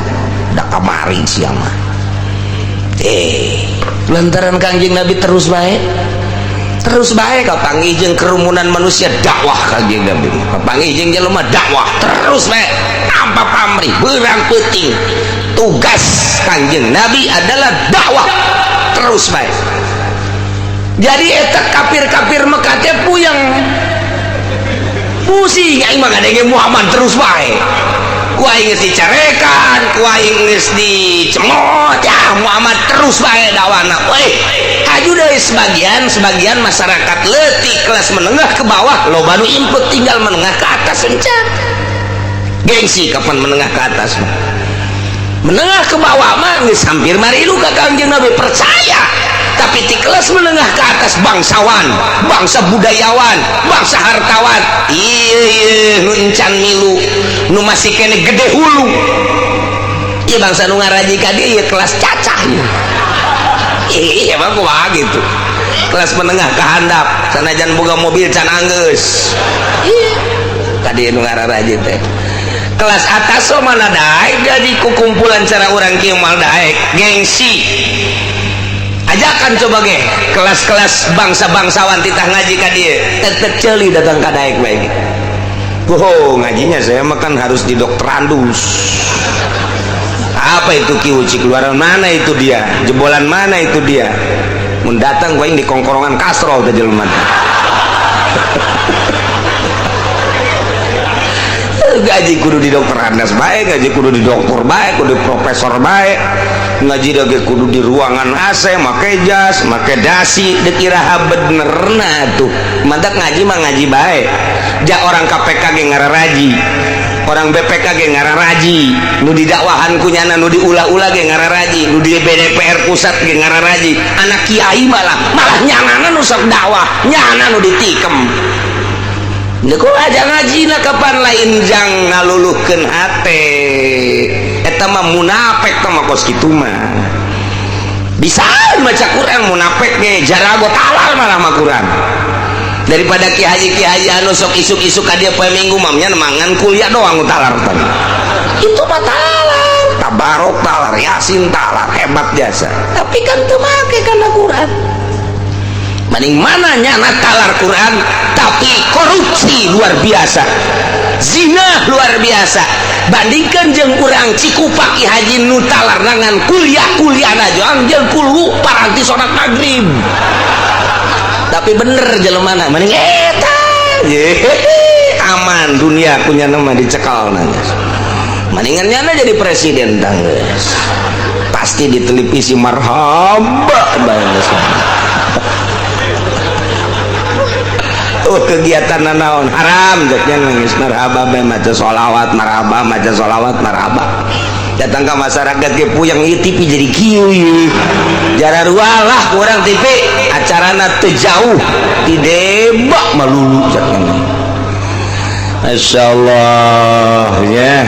Da kamari sia mah. Lantaran Kangjeng Nabi terus bae. Terus bae kapanggih jeung kerumunan manusia dakwah Kangjeng Nabi. Kapanggih jeung jelema dakwah terus bae tanpa pamrih, beurang peuting. Tugas Kangjeng Nabi adalah dakwah terus bae. Jadi eta kafir-kafir Mekah teh puyeng. Pusing aing mah ngadenge Muhammad terus bae. Ku aing geus dicarekan, ku aing geus dicemot, ya Muhammad terus bae dakwana. Weh, haju deui sebagian masyarakat leutik kelas menengah ke bawah loba nu input tinggal menengah ke atas encan. Gengsi kapan menengah ke atas mah. Menengah ke bawah mah geus hampir marilu ka Kangjeng Nabi percaya. Tapi di kelas menengah ke atas bangsawan, bangsa budayawan, bangsa hartawan, iya nu encan milu, nu masih kene gede hulu. Iya bangsa nu ngaraji ka dieu ieu kelas cacah. Iya emang kumaha gitu. Kelas menengah ke handap, sanajan boga mobil can anggeus. Iya, ka dieu nu ngararaji teh. Kelas atas so mana daek jadi kukumpulan cara urang kieu moal daek, gengsi. Ajakan coba ge kelas-kelas bangsa-bangsawan titah ngaji ka dieu tetep ceuli datang ka daek bae. Oh, ngajinya saya makan harus di dokterandus. Apa itu kiuci keluaran mana itu dia? Jebolan mana itu dia? Mun datang gua di kongkorongan kastrol teh jelema. Gaji kudu di dokterandas bae, gaji kudu di dokter bae, kudu di profesor bae. Ngaji dage kudu di ruangan AC, make jas, make dasi, deuk iraha benerna tuh. Mantak ngaji mah ngaji bae. Ja orang KPK ge ngararaji, orang BPK ge ngararaji, nu didakwahan ku nyana, nu diulah-ulah ge ngararaji, nu di DPR pusat ge ngararaji. Anak kiai malah nyanana nu sok dakwah, nyana nu ditikem. Deuk aja ngaji na kapan lain jang ngaluluhkeun hate. Eta mah munafik tah mah kos kitu mah. Bisa maca Quran munafik ge jarago talar malah mah Quran. Daripada ki haji anu sok isuk-isuk ka dieu poe Minggu mah nya mangan kuliah doang talar tadi. Itu mah talar, tabarok talar, yasin talar, hebat jasa. Tapi kan teu make kana Quran. Maning mana nyana talar Quran tapi korupsi luar biasa, zina luar biasa. Bandingkan jeung urang Cikupa Ki Haji nu talar nangan kuliah-kuliah aja jeung kulhu paranti salat maghrib. Tapi bener jelemana mending eta aman dunia punya nama dicekal nanya. Mendingan nyana jadi presiden tangges. Pasti di televisi marhaba banget. Oh kegiatan naon haram jaknya nangis marhaba bae maca sholawat marhaba maca sholawat marhaba. Datang ke masyarakat ge puyeng ieu TV jadi kieu ieu. Jararualah urang TV acarana teu jauh ti debak malulu cenah. Masyaallah ya.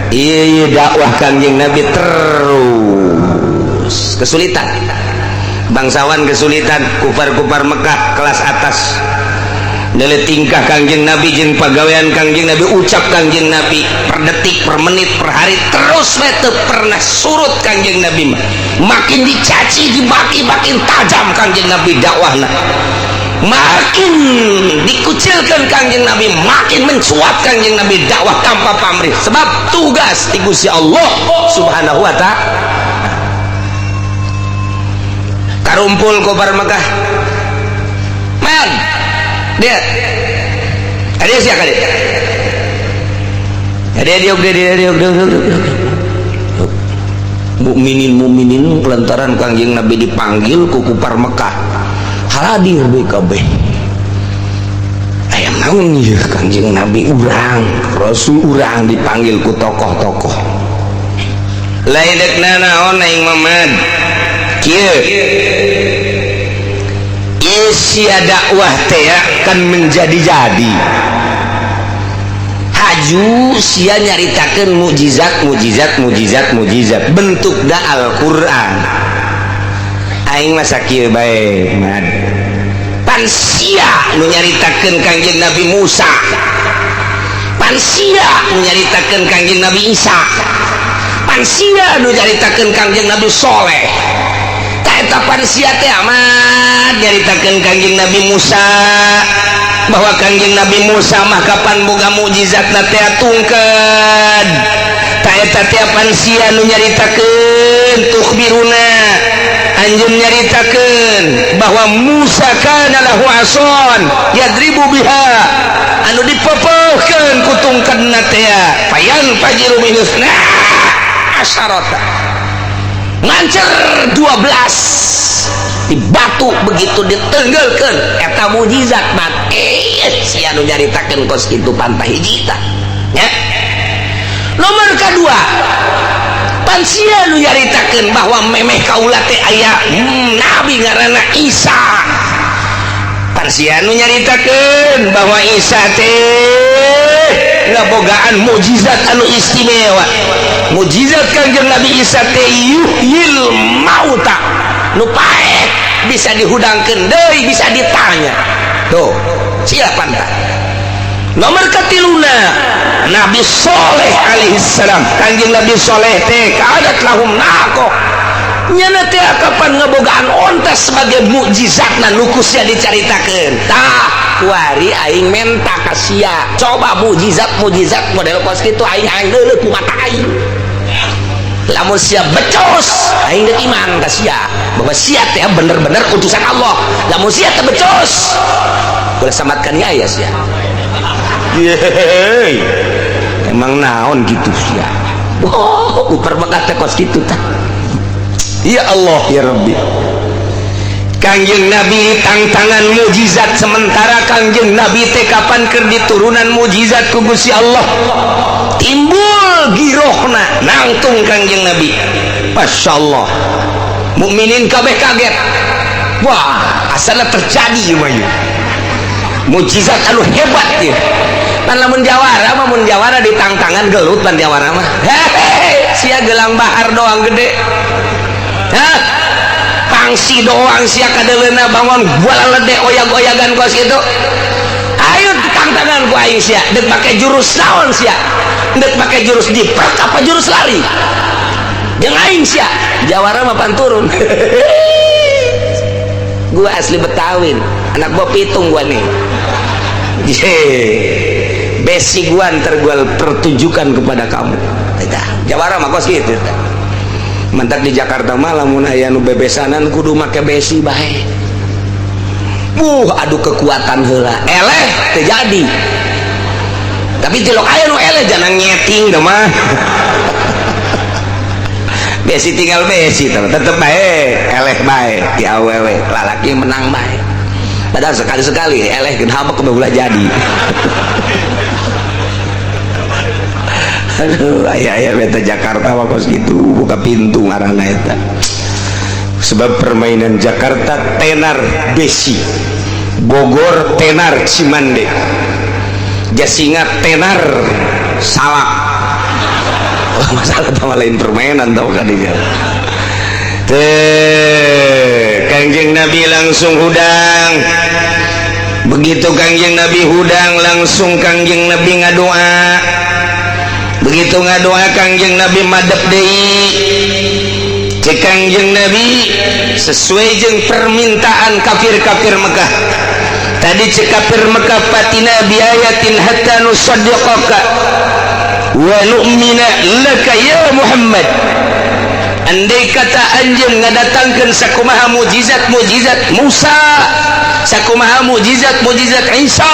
Iya dakwah Kangjeng Nabi terus kesulitan, bangsawan kesulitan, kufar-kufar Mekah kelas atas nilai tingkah Kangjeng Nabi jeung pagawean Kangjeng Nabi, ucap Kangjeng Nabi per detik, per menit, per hari terus we teu pernah surut. Kangjeng Nabi mah makin dicaci dimaki makin tajam Kangjeng Nabi dakwahna, makin dikucilkan Kangjeng Nabi makin mencuat Kangjeng Nabi dakwah tanpa pamrih, sebab tugas ti Gusti Allah Subhanahu wa ta'ala. Karumpul kobar Mekah man dia ada siapa dia ada dia dia dia mukminin mukminin lantaran Kangjeng Nabi dipanggil ku kupar Mekah hadir BKB ayam naon ieu Kangjeng Nabi urang Rasul urang dipanggil ku tokoh-tokoh lain dek nanaon aing Mamad kieu isia dakwah teh kan menjadi-jadi haju sia nyaritakeun mukjizat mukjizat mukjizat mukjizat bentukna Al-Qur'an. Aing mah sakieu bae mad pan sia nu nyaritakeun Kangjeng Nabi Musa, pan sia nu nyaritakeun Kangjeng Nabi Isa, pan sia nu nyaritakeun Kangjeng Nabi Soleh. Ta eta pan sia teh amat nyaritakeun Kangjeng Nabi Musa bahwa Kangjeng Nabi Musa mah kapan boga mukjizatna teh tungkeud. Ta eta teh pan sia nu nyaritakeun tukhbiruna anjeun nyaritakeun bahwa Musa kana lahu ason yadribu biha anu dipepeuhkeun ku tungkedna teh fayan fajiru minusna asyarata ngancer 12 di batu begitu ditenggelkeun eta mukjizat mat sia nu nyaritakeun kos kitu pantah hiji tah nya. Nomor kedua pan sia nu nyaritakeun bahwa memeh kaula teh aya nabi ngaranna Isa. Pan sia nu nyaritakeun bahwa Isa teh ngabogaan mukjizat anu istimewa. Mukjizat Kangjeng Nabi Isa teh yuhyil mauta nu paeh bisa dihudangkeun deui bisa ditanya. Tuh sia pantah. Nomor ketiluna Nabi Soleh alaihissalam. Kangjeng Nabi Soleh teh kadat lahum naqo nyana teh kapan ngebogaan onta sebagai mukjizatna nu ku sia dicaritakeun. Tah kuari aing menta ka sia coba mukjizat mukjizat model kos kitu aing hayang deuleu ku mata aing. Lamun sia becus aing deuk iman ka sia bahwa sia teh bener-bener utusan Allah. Lamun sia teh becus boleh samatkan ya sia. Yeay, emang naon gitu sia. Oh, uper bekat teh kos kitu tah. Ya Allah ya Rabbi. Kangjeng Nabi tangtangan mukjizat sementara Kangjeng Nabi teh kapan keur diturunan mukjizat ku Gusti Allah. Timbul girohna nangtung Kangjeng Nabi. Masyaallah. Mukminin kabeh kaget. Wah, asalna terjadi ieu mah ieu. Mukjizat anu hebat ieu. Pan lamun jawara mah mun jawara ditangtangan gelut pan jawara mah. Hehehe, sia gelang bahar doang gede. Hah? Pangsi doang sia kadeuleuna bangun gualalede oyag-oyagan kos kitu. Ayo tangtangan ku aing sia, deuk make jurus naon sia? Deuk make jurus diprek apa jurus lari? Jeung aing sia, jawara mah pan turun. Gua asli Betawin, anak gua pitung gua nih. Yeay. Besi gua ntar gua pertunjukan kepada kamu. Jawara mah kos kitu. Mentak di Jakarta mah lamun aya nu bebesanan kudu make besi bae. Adu kekuatan heula. Eleh teu jadi. Tapi tilok aya nu eleh jangan nyeting da mah. Besi tinggal besi tetep bae eleh bae di awewe lalaki menang bae. Padahal sekali-sekali eleh kenapa ulah jadi. Aduh, aya-aya beta Jakarta mah kos gitu, buka pintu ngaranna eta. Sebab permainan Jakarta tenar besi, Bogor tenar Cimande, Jasinga tenar salak. Oh, masalah tambah lain permainan tau kan dia. Teh, Kangjeng Nabi langsung hudang. Begitu Kangjeng Nabi hudang, langsung Kangjeng Nabi ngadoa. Begitu ngadoa Kangjeng Nabi madep deui. Cek Kangjeng Nabi sesuai jeung permintaan kafir-kafir Mekah. Tadi cek kafir Mekah fatina biayatin hatta nusaddiqaka wa nu'mina laka ya Muhammad. Andai kata anjeun ngadatangkeun sakumaha mujizat-mujizat Musa, sakumaha mujizat-mujizat Isa,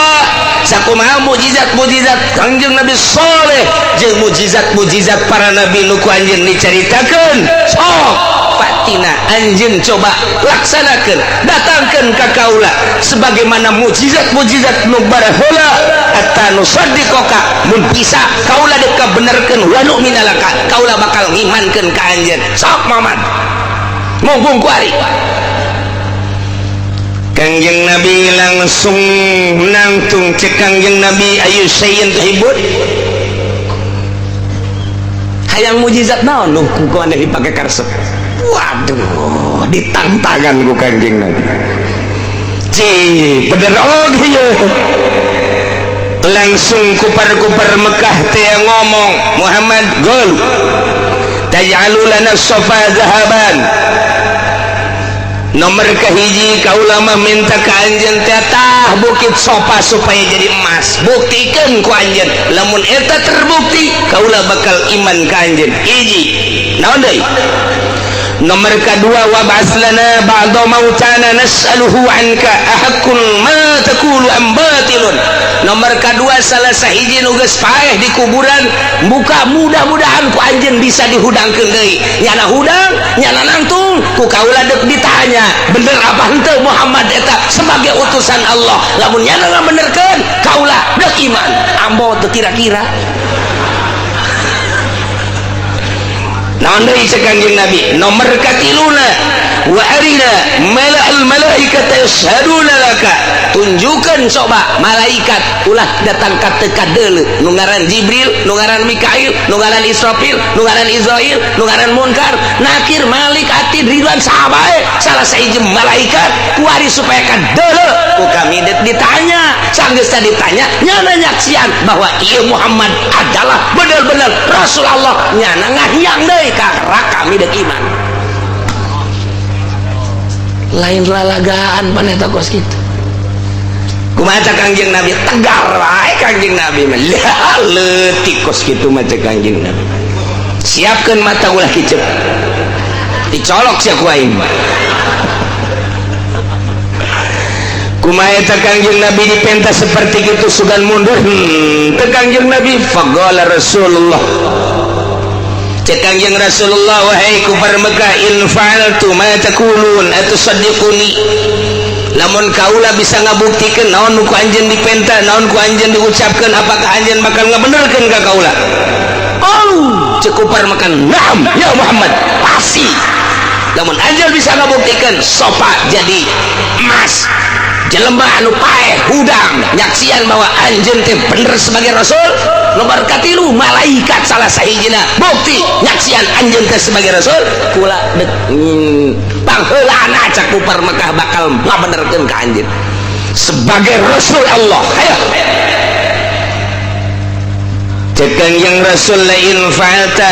sakumaha mujizat-mujizat Kangjeng Nabi Saleh, jeung mujizat-mujizat para nabi nu ku anjeun dicaritakeun, sok fatina anjeun coba laksanakeun, datangkeun ka kaula sebagaimana mujizat-mujizat nu baraheula hatta nusaddiqaka, mun bisa kaula dek kabenerkeun wa nu'mina laka, kaula bakal ngimankeun ka anjeun. Sok Muhammad mumpung kuari. Kangjeng Nabi langsung nangtung. Cek Kangjeng Nabi ayu sayin tuhibun, hayang mujizat naon nu ku maneh dipake karesep. Waduh, ditantangan ku Kangjeng Nabi. Ci bener oge ye. Langsung kupar-kupar Mekah teh ngomong, Muhammad gol taj'alu lana sofa zahaban. Nomor kahiji kaula mah minta ka anjeun teh tah bukit sofa supaya jadi emas. Buktikeun ku anjeun, lamun eta terbukti kaula bakal iman ka anjeun. Hiji. Naon deui? Nomor kedua, wa ba'ats lana ba'da mautana nas'aluhu anka ahaqqun ma taqulu am batilun. Nomor kedua, salah sahiji nu geus paeh di kuburan buka, mudah-mudahan ku anjeun bisa dihudangkeun deui. Nyana hudang, nyana nangtung, ku kaula deuk ditanya, bener apa henteu Muhammad eta sebagai utusan Allah. Lamun nyana ngabenerkeun, kaula deuk iman. Ambo teu kira-kira. Naon deui cek Kangjeng Nabi? Nomor katiluna, wa arina mala'al malaikata yashhaduna laka. Tunjukkan coba malaikat ulah datang ka teu kadeuleu, nu ngaran Jibril, nu ngaran Mikail, nu ngaran Israfil, nu ngaran Israil, nu ngaran Munkar, Nakir, Malik, Atid, Ridwan, sahabae salah sahiji malaikat kuari supaya kadeuleu. Ku kami ditanya, sanggeus ditanya nyana nyaksian bahwa ieu Muhammad adalah bener-bener Rasul Allah, nyana ngahiang deui karena kami dek iman. Lain lalagaan maneh teh kos kitu. Kumaha Kangjeng Nabi tegar wae Kangjeng Nabi mah. Lah leutik kos kitu mah cek Kangjeng Nabi. Siapkeun mata ulah kicep. Dicolok sia ku aing. Kumaha eta Kangjeng Nabi dipenta seperti kitu sugan mundur. Teu Kangjeng Nabi faqala Rasulullah. Cek Kangjeng Rasulullah, wahai kufar Mekah, in fa'altu ma taqulun atusaddiquni. Lamun kaula bisa ngabuktikeun naon nu ku anjeun dipenta, naon ku anjeun diucapkeun, apakah anjeun bakal ngabenerkeun ka kaula? Oh, cek kufar Mekah, na'am ya Muhammad, pasti. Lamun anjeun bisa ngabuktikeun sofa jadi emas, jelema anu paeh hudang nyaksian bahwa anjeun teh bener sebagai rasul. Nomor katilu, malaikat salah sahijina bukti nyaksian anjeun teh sebagai rasul. Kula dek pangheulana cak kufar Mekah bakal ngabenerkeun ka anjeun sebagai rasul Allah. Ayo cek Kangjeng Rasul, la in fa'alta,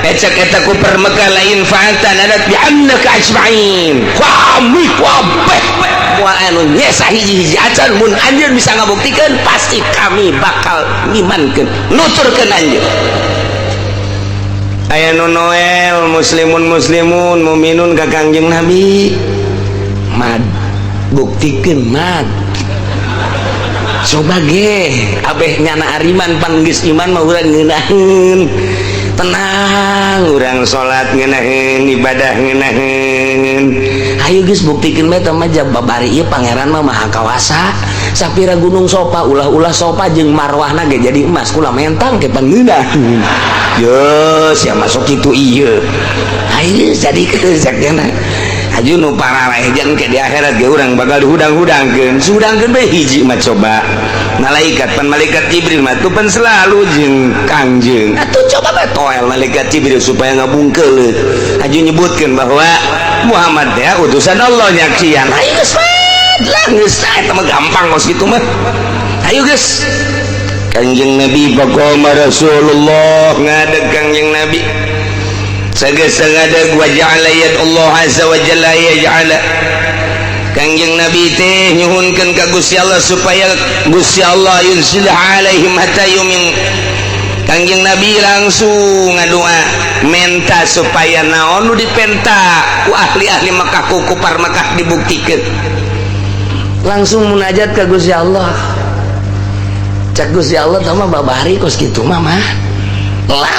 cek eta kufar Mekah, la in fa'alta nadat bi annaka ajma'in. Kami kabeh moal anu nyesa hiji-hiji acan, mun anjeun bisa ngabuktikeun pasti kami bakal ngimankeun, nuturkeun anjeun. Aya nu noel muslimun muslimun muminun ka Kangjeng Nabi, mad buktikeun mad. Coba ge abeh nyana ariman pan geus iman mah urang ngeunaheun. Tenang, urang salat ngeunaheun, ibadah ngeunaheun. Ayo geus buktikeun bae teh mah babari ieu pangeran mah maha kawasa. Sapira Gunung Sofa, ulah-ulah Sofa jeung Marwahna ge jadi emas, kula mentang ke pangeunah. Yo, sia masuk kitu ieu. Ayo jadi ke. Aju nu pararaeh jeung ke di akhirat ge urang bakal dihudang-hudangkeun. Sudangkeun bae hiji mah, coba. Malaikat pan malaikat Jibril mah tuh pan selalu jeung Kangjeng. Atuh coba bae toel malaikat Jibril supaya ngabungkeul. Aju nyebutkeun bahwa Muhammad ya utusan Allah, nyaksian. Ayo geus lah, geus eta mah gampang kos kitu mah. Ayo geus. Kangjeng Nabi, faqama Rasulullah, ngadeg Kangjeng Nabi. Sageus ngadeg, wa ja'ala Allah azza wa jalla yaj'ala. Kangjeng Nabi teh nyuhunkeun ka Gusti Allah supaya Gusti Allah yunzil alaihim hatta yumin. Kangjeng Nabi langsung ngadoa, menta supaya naon nu dipenta ku ahli-ahli Mekah, ku kupar Mekah dibuktikeun. Langsung munajat ke Gusti Allah. Cek Gusti Allah, tah mah babari kos kitu mah mah lah,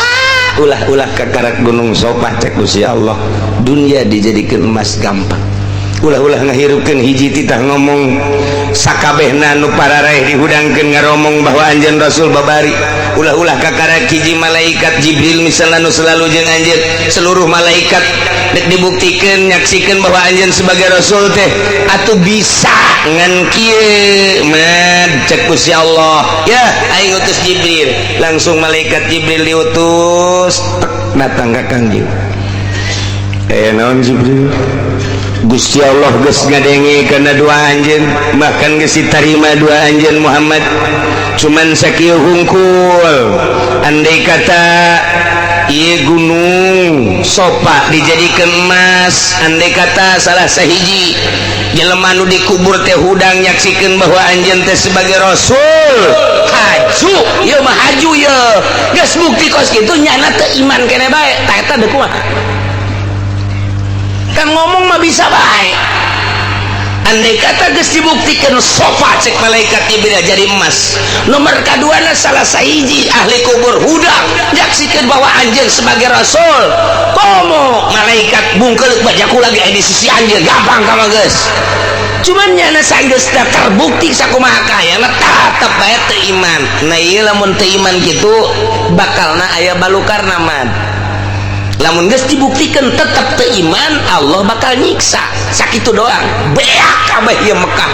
ulah-ulah kakarak Gunung Sofa, cek Gusti Allah, dunia dijadikan emas gampang. Ulah-ulah ngahirupkeun hiji titah ngomong, sakabehna nu pararaeh dihudangkeun ngaromong bahwa anjeun Rasul babari. Ulah-ulah kakarak hiji malaikat Jibril misalnya nu selalu jeung anjeun, seluruh malaikat dek dibuktikeun, nyaksikeun bahwa anjeun sebagai rasul teh atuh bisa ngan kieu mad. Cek Gusti Allah, ya aing utus Jibril. Langsung malaikat Jibril diutus, tek, datang ka Kangjeng. Eh, naon Jibril? Gusti Allah geus ngadenge kana doa anjeun, bahkan geus ditarima doa anjeun Muhammad. Cuman sakieu hungkul, andai kata ieu gunung Sofa dijadikan emas, andai kata salah sahiji jelema nu dikubur teh hudang nyaksikeun bahwa anjeun teh sebagai rasul, haju ieu mah, haju ieu geus bukti kos kitu, nyana teu iman kene bae. Tah, eta deuk kumaha? Kan ngomong mah bisa bae. Andai kata geus dibuktikan Sofa, cek malaikat Jibril, jadi emas, nomor kaduana salah sahiji ahli kubur hudang nyaksikeun bahwa anjeun sebagai rasul, komo malaikat bungkel bajaku lagi di sisi anjeun, gampang kama geus. Cuman nyana sanggeus terbukti sakumaha kaya tetep bae teu iman. Nah, ieu lamun teu iman kitu bakalna aya balukarna mah. Lamun geus dibuktikan tetap teu iman, Allah bakal nyiksa sakitu doang, beak kabeh ieu Mekah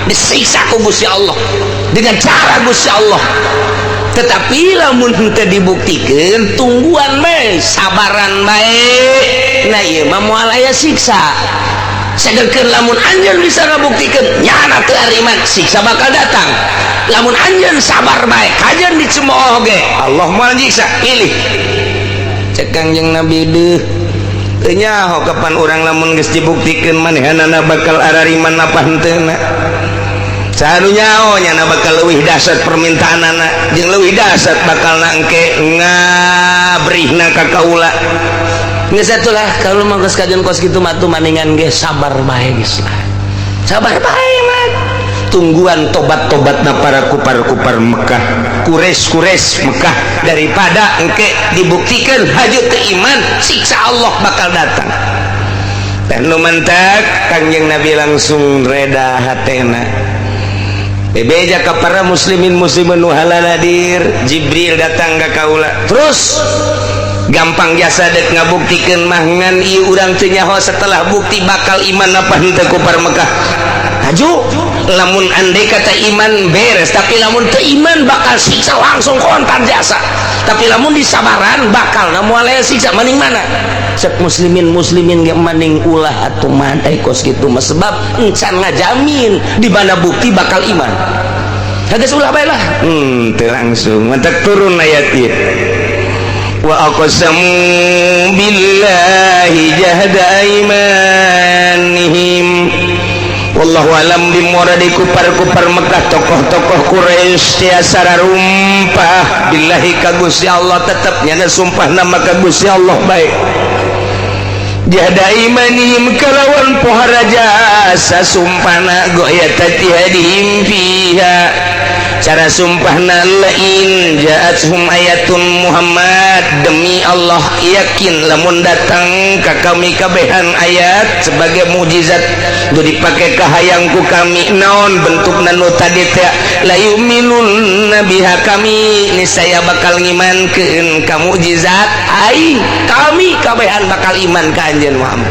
disiksa ku Gusti Allah dengan cara Gusti Allah. Tetapi lamun henteu dibuktikan, tungguan bae, sabaran bae. Nah, ieu mah moal aya siksa. Sedangkan lamun anjeun bisa ngabuktikeun nyana teu iman, siksa bakal datang. Lamun anjeun sabar bae, kajeun dicemooh ge Allah moal nyiksa. Pilih, cek Kangjeng Nabi. Deuh, teu nyaho kapan urang lamun geus dibuktikeun manehanana bakal arariman apa henteu. Saha nu nyaho nyana bakal leuwih dahsyat permintaanana jeung leuwih dahsyat bakal engke ngabrihna ka kaula. Geus atulah, kalau mah geus kajeun kos kitu mah tuh maningan ge sabar bae, geus lah, sabar bae mah, tungguan tobat-tobatna para kupar-kupar Mekah, Quraisy-Quraisy Mekah, daripada engke dibuktikan haju teu iman, siksa Allah bakal datang. Dan nu mantak Kangjeng Nabi langsung reda hatena, bebeja ka para muslimin muslimin nu haladir, Jibril datang ka kaula terus gampang jasa dek ngabuktikeun mah, ngan ieu urang teu nyaho setelah bukti bakal iman apa henteu kupar Mekah. Haju lamun andai kata iman, beres, tapi lamun teu iman bakal siksa langsung kontan jasa. Tapi lamun disabaran bakal moal aya siksa. Maning mana? Cek muslimin muslimin ge maning ulah atuh mah kos kitu mah, sebab encan ngajamin di mana bukti bakal iman. Geus ulah bae lah. Teu langsung mantak turun ayat ieu, wa aqsamu billahi jahda aimanihim. Wallahu alam bimuradi. Kupar-kupar Mekah, tokoh-tokoh Quraisy tiasa rumpah billahi ka Gusti Allah, tetep nyana sumpah nama ka Gusti Allah baik. Jahda imanihim kalawan pohara jasa sumpahna, goyata tihadihim fiha. Cara sumpahna, lain ja'athum ayatun Muhammad, demi Allah, yakin lamun datang ka kami kabehan ayat sebagai mukjizat nu dipake kahayang ku kami, naon bentukna nu tadi teh, la yu'minun biha, kami niscaya bakal ngimankeun ka mukjizat aing. Kami kabehan bakal iman ka anjeun Muhammad.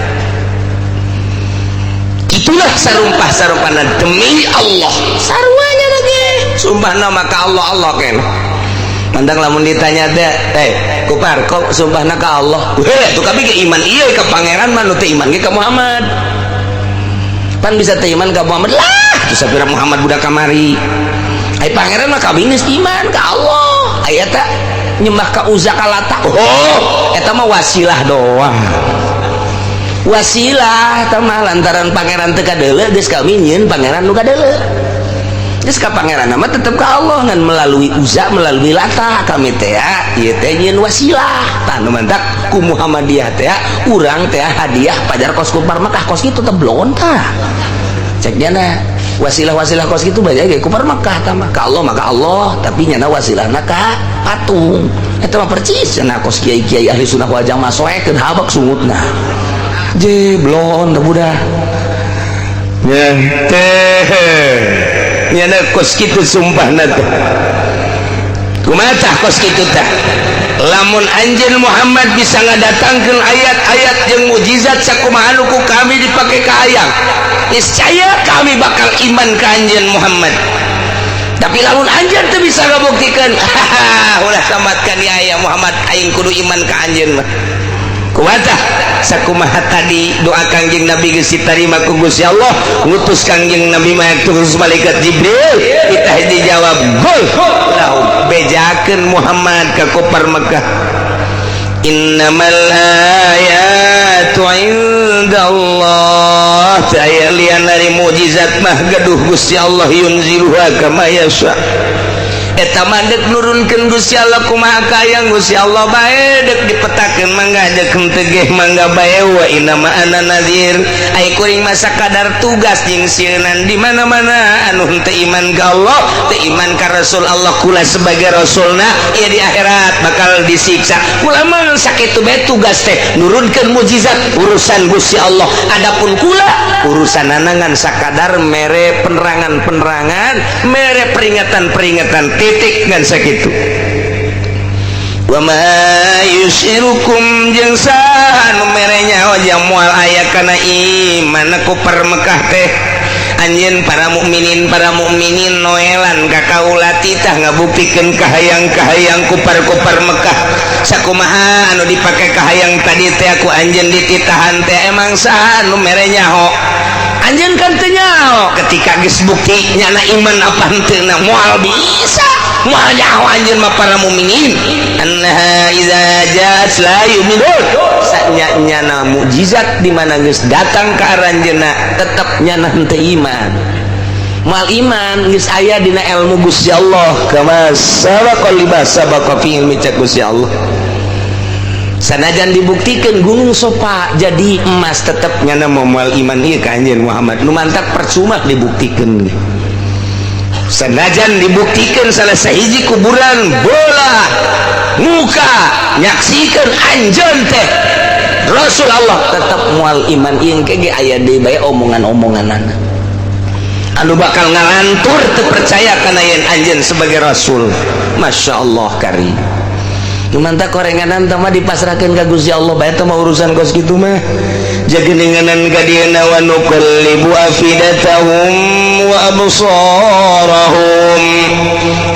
Itulah sarumpah sarumpahna, demi Allah. Saruanya lagi sumpah nama ka Allah. Allah kan mandang lamun ditanya teh, "Eh kupar, kok sumpahna ka Allah?" Weh, tuh kami ke iman iya ke pangeran mah, nu teu iman ge ka Muhammad. Pan bisa teu iman ka Muhammad lah, tuh sapira Muhammad budak kamari. Ai pangeran mah kami geus iman ka Allah. Aya eta nyembah ka Uzza, ka Lata. Oh, eta mah wasilah doang, wasilah eta mah. Lantaran pangeran teu kadeuleu, geus kami nyieun pangeran nu kadeuleu. Geus ka pangeran mah tetep ka Allah, ngan melalui Uzza, melalui Lata kami teh ya, ieu teh nyieun wasilah. Tah, nu mantak ku Muhammadiyah teh urang teh hadiah pajar kos kupar Mekah, kos kitu teh blon. Tah, cek nyana wasilah-wasilah kos kitu banyak ge kupar Mekah. Tah mah ka Allah maka Allah, tapi nyana wasilahna ka patung. Eta mah percis cenah kos kiai-kiai ahli sunnah wal jamaah, soekeun habak sungutna je blon teh budak ya teh. Nyana kos kitu sumpahna teh. Kumaha tah kos kitu tah? Lamun anjeun Muhammad bisa ngadatangkeun ayat-ayat jeung mukjizat sakumaha nu ku kami dipake kahayang, niscaya kami bakal iman ka anjeun Muhammad. Tapi lamun anjeun teu bisa ngabuktikeun, ulah sambatkan ya ya Muhammad, aing kudu iman ka anjeun mah. Kumaha tah? Sakumaha tadi doa Kangjeng Nabi geus ditarima ku Gusti Allah, ngutus Kangjeng Nabi mah terus malaikat Jibril, kita dijawab, "Gul lahum," bejakeun Muhammad ka kupar Mekah, innamal ayatu indallah, aya lian dari mukjizat mah gaduh Gusti Allah, yunziluha kama yasha. Eta mah dek nurunkeun Gusti Allah kumaha kayang Gusti Allah bae, dek dipetakeun mangga, dek henteu ge mangga bae. Wa inna ma ana nadzir, ai kuring mah sakadar tugas jeung sieunan. Di mana-mana anu henteu iman ka Allah, teu iman ka Rasul Allah, kula sebagai rasulna ieu di akhirat bakal disiksa. Kula mah sakitu bae tugas teh. Nurunkeun mukjizat urusan Gusti Allah, adapun kula urusan ngan sakadar mere penerangan-penerangan, mere peringatan-peringatan, titik, ngan sakitu. Wa ma yusyirukum, jeung saha nu mere nyaho jang moal aya kana iman kupar Mekah teh? Anjeun para mukminin, para mukminin noelan ka kaula, titah ngabuktikeun kahayang-kahayang kupar-kupar Mekah sakumaha anu dipake kahayang tadi teh aku anjeun dititahan teh. Emang saha nu mere nyaho? Anjeun kan teu nyaho ketika geus bukti nyana iman apa henteu na. Moal bisa, moal nyaho anjeun mah para mukminin. Annaha iza ja'at la yu'minun, sanya nyana mukjizat di mana geus datang ka aranjeunna tetep nyana henteu iman, moal iman. Geus aya dina ilmu Gusti Allah, kama sabaqa lima sabaqa fi ilmi, cek Gusti Allah. Sanajan dibuktikan gunung Sopa jadi emas, tetep nyana moal iman ieu ka anjeun Muhammad. Nu mantak percuma dibuktikan. Sanajan dibuktikan salah sahiji kuburan bola muka nyaksikan anjeun teh Rasul Allah, tetap mual iman. Ieu ge aya deui bae omongan-omonganana anu bakal ngalantur teu percaya kana yen anjeun sebagai rasul. Masya Allah kari. Mantap, korenganan mah dipasrahkan ka Gusti Allah bae teh mah, urusan kos kitu mah. Jageninganan ka dieuna, wa nuqallibu afidatahum wa absarahum,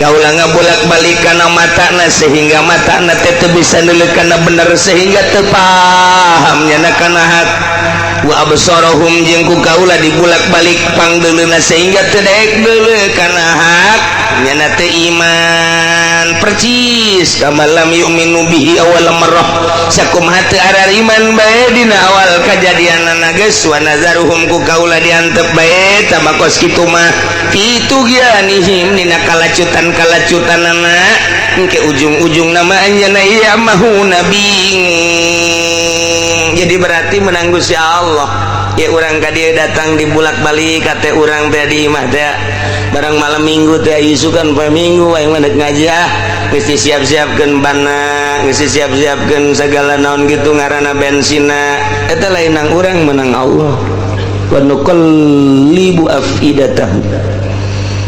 kaula ngabolak-balik kana matana sehingga matana teh teu bisa neuleuk kana bener, sehingga teu paham nyana kana hak. Wa absarahum, jeung ku kaula dibulak-balik pangdeuleuna sehingga teu daek deuleu kana hak, nyana teu iman. Percis kama lam yu'minu bihi awal marrah, sakumaha teu arariman bae dina awal kajadianana geus. Wa nazaruhum, ku kaula diantep bae tama kos kitu mah, fi tughyanihim, dina kalacutan-kalacutanana. Engke ujung-ujung nama anjeunna ya'mahuna, bingung. Jadi berarti menang Gusti Allah ya. Urang ka dieu datang dibulak-balik kate urang teh di imah teh. Barang malam Minggu teh isukan poe Minggu aing mah ngaji ah, geus disiap-siapkeun bana, geus disiap-siapkeun segala naon gitu ngaranna bensina. Eta lain nang urang, menang Allah. Wa nuqallibu afidatahum.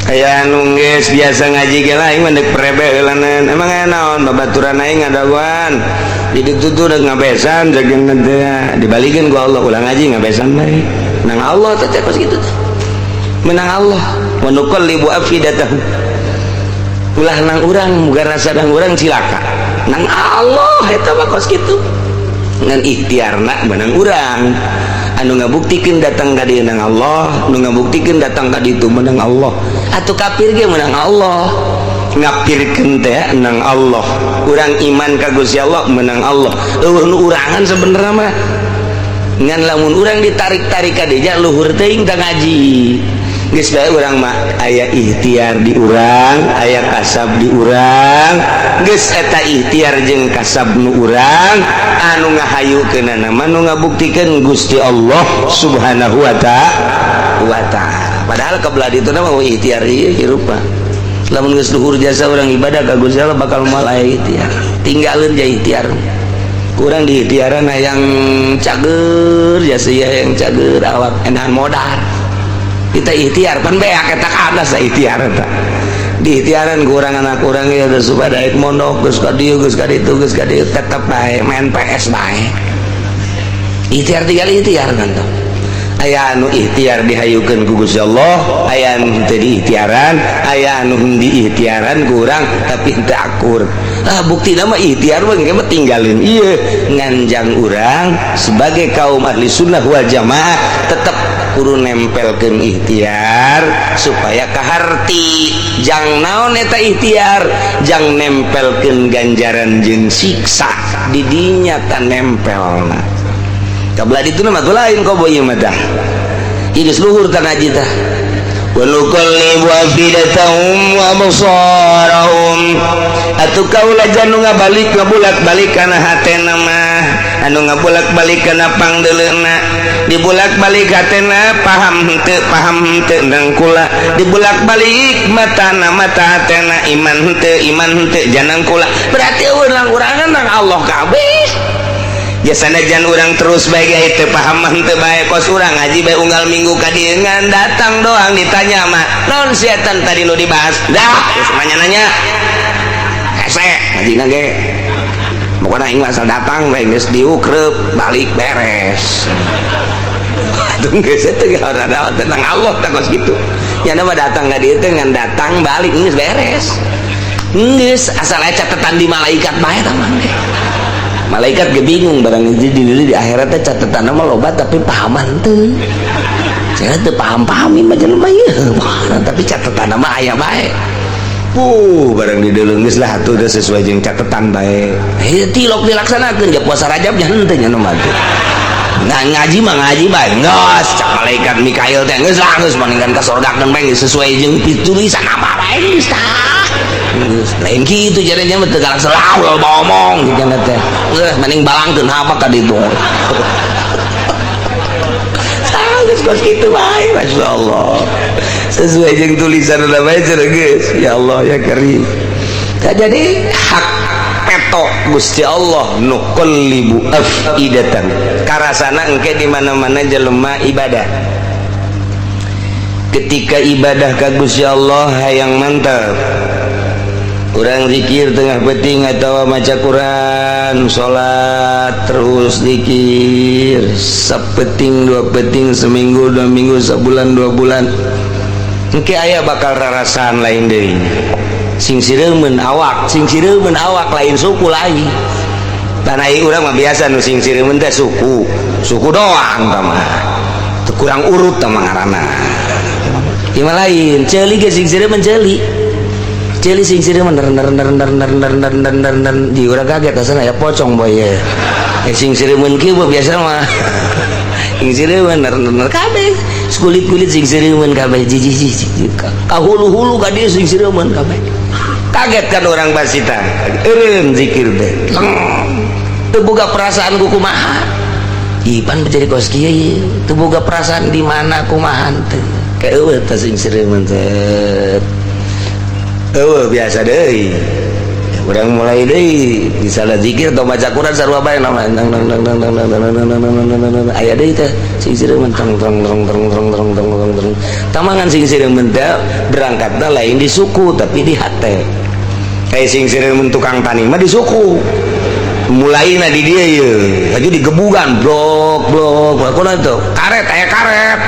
Aya anu geus biasa ngaji ge lah, aing mah deuk prebe heulanan. Emang aya naon? Babaturan aing ngadagoan di ditu tuh udah ngabesan jagan teh, dibalikeun ku Allah, ulah ngaji, ngabesan bae. Nang Allah teh teh kos kitu teh. Menang Allah. Wa nuqallibu afidatahum. Ulah nang urang, muga rasa nang urang cilaka. Nang Allah eta mah kos kitu. Ngan ikhtiarna menang urang. Anu ngabuktikeun datang ka dieu nang Allah, nu ngabuktikeun datang ka ditu menang Allah. Atuh kafir ge menang Allah. Ngapirkeun teh nang Allah. Urang iman ka Gusti Allah menang Allah. Euweuh nu urangan sebenarnya mah. Ngan lamun urang ditarik-tarik ka dieu luhur teuing tah ngaji. Geus bae urang mah aya ikhtiar di urang, aya kasab di urang. Geus eta ikhtiar jeung kasab nu urang anu ngahayukeunana mah nu ngabuktikeun Gusti Allah Subhanahu wa ta'ala. Padahal kebelah ditu mah ikhtiar ieu hirup mah. Lamun geus luhur jasa urang ibadah ka Gusti Allah bakal moal aya ikhtiar. Tinggalkeun ja ikhtiar. Kurang di ikhtiaran hayang cager jasa ieu, hayang cager awak enahan modal. Kita ikhtiar pan beak eta kada sa ikhtiar eta. Di ikhtiaran kurang anak kurang ya geus supaya daek mondok geus ka dieu, geus ka ditu, geus ka dieu, tetep bae main PS bae. Ikhtiar tinggal ikhtiar kan tuh. Aya anu ikhtiar dihayukeun ku Gusti Allah, aya anu teu diikhtiaran, aya anu diikhtiaran kurang tapi henteu akur. Ah, bukti mah ikhtiar mah engke mah tinggalin ieu nganjang urang sebagai kaum ahli sunnah wal jamaah tetep kudu nempelkeun ikhtiar supaya kaharti. Jang naon eta ikhtiar? Jang nempelkeun ganjaran jeung siksa di dinya ta nempelna. Kabelah ditu mah tuh lain kobo ieu mah tah. Ieu geus luhur tah ngaji tah. Wa nuqallibu afidatahum wa absarahum. Atuh kaula janu ngabalik ngabulak-balik kana hatena mah, anu ngabulak-balik kana pangdeuleuna, dibulak-balik hatena paham henteu, paham henteu nang kula, dibulak-balik matana, mata hatena iman henteu, iman henteu janang kula. Berarti eueuh nang urangan nang Allah kabeh. Ya sanajan urang terus bae ge teu paham mah henteu bae, kos urang ngaji bae unggal minggu ka dieu ngan datang doang ditanya mah naon setan tadi nu dibahas dah geus nanya-nanya hese ngajina ge pokona aing mah asal datang bae geus diukreup balik beres. Atuh geus teh ada tentang Allah tah kos kitu nya mah datang ka dieu teh ngan datang balik geus beres geus asal aya catatan di malaikat bae tah mah. Malaikat ge bingung barang itu di akhirat teh catatan mah loba tapi pahaman teu. Saya teu paham-paham ieu mah jelema ieu. Tapi catatan mah aya bae. Barang dideuleu geus lah atuh geus sesuai jeung catatan bae. Heuh tilok dilaksanakeun ja puasa Rajab nya henteu nya nu mah teh. Nah ngaji mah ngaji bae geus cak malaikat Mikail teh geus lah geus mendingan ka sorgakeun bae geus sesuai jeung tulisan apa bae geus tah. Geus lain kitu jadinya mah teu galak selalu loba omong gitu teh. Geus mending balangkeun apa ka ditu. Tah geus kos kitu bae masyaallah. Sesuai jeung tulisan udah bae cenah geus. Ya Allah ya Karim. Tah jadi hak peto Gusti Allah nuqallibu afidatan. Karasana engke di mana-mana jelema ibadah. Ketika ibadah ka Gusti Allah hayang mantap. Urang zikir tengah peting atau maca Quran, salat terus zikir sapeting dua peting, seminggu dua minggu, sebulan dua bulan, engke aya bakal rarasaan lain deui. Sing sireumeun awak, sing sireumeun awak lain suku lagi. Tanah urang mah biasa nu sing sireumeun teh suku, suku doang tah mah. Teu kurang urut tah mah ngaranna. Ieu mah lain, ceuli ge sing sireumeun ceuli. Ceuli sing sireumeun ner ner ner ner ner ner ner ner ner ner di urang kaget asana ya pocong boy ye. Sing sireumeun kieu biasa mah. Sing sireumeun ner ner kabeh. Kulit-kulit sing sireumeun kabeh jijih jijih. Ka hulu-hulu ka dieu sing sireumeun kabeh. Kaget kan orang basita. Eureun zikir teh. Teu boga perasaan ku kumaha. Ipan menjadi kos kieu teu boga perasaan di mana kumaha teh kayak eueuh teh sing sireumeun teh eueuh biasa deui. Urang mulai deui misalnya zikir atau baca Quran sarua bae nang nang nang nang nang nang nang nang nang nang nang nang aya deui teh sing sireumeun tong tong tong tong tong tong tong tong tong tamangan. Sing sireumeun teh berangkatna lain di suku tapi di hate. Kayak sing sireumeun tukang tani mah di suku mulai na di dia ye aja digebugan blok blok blok itu karet aya karet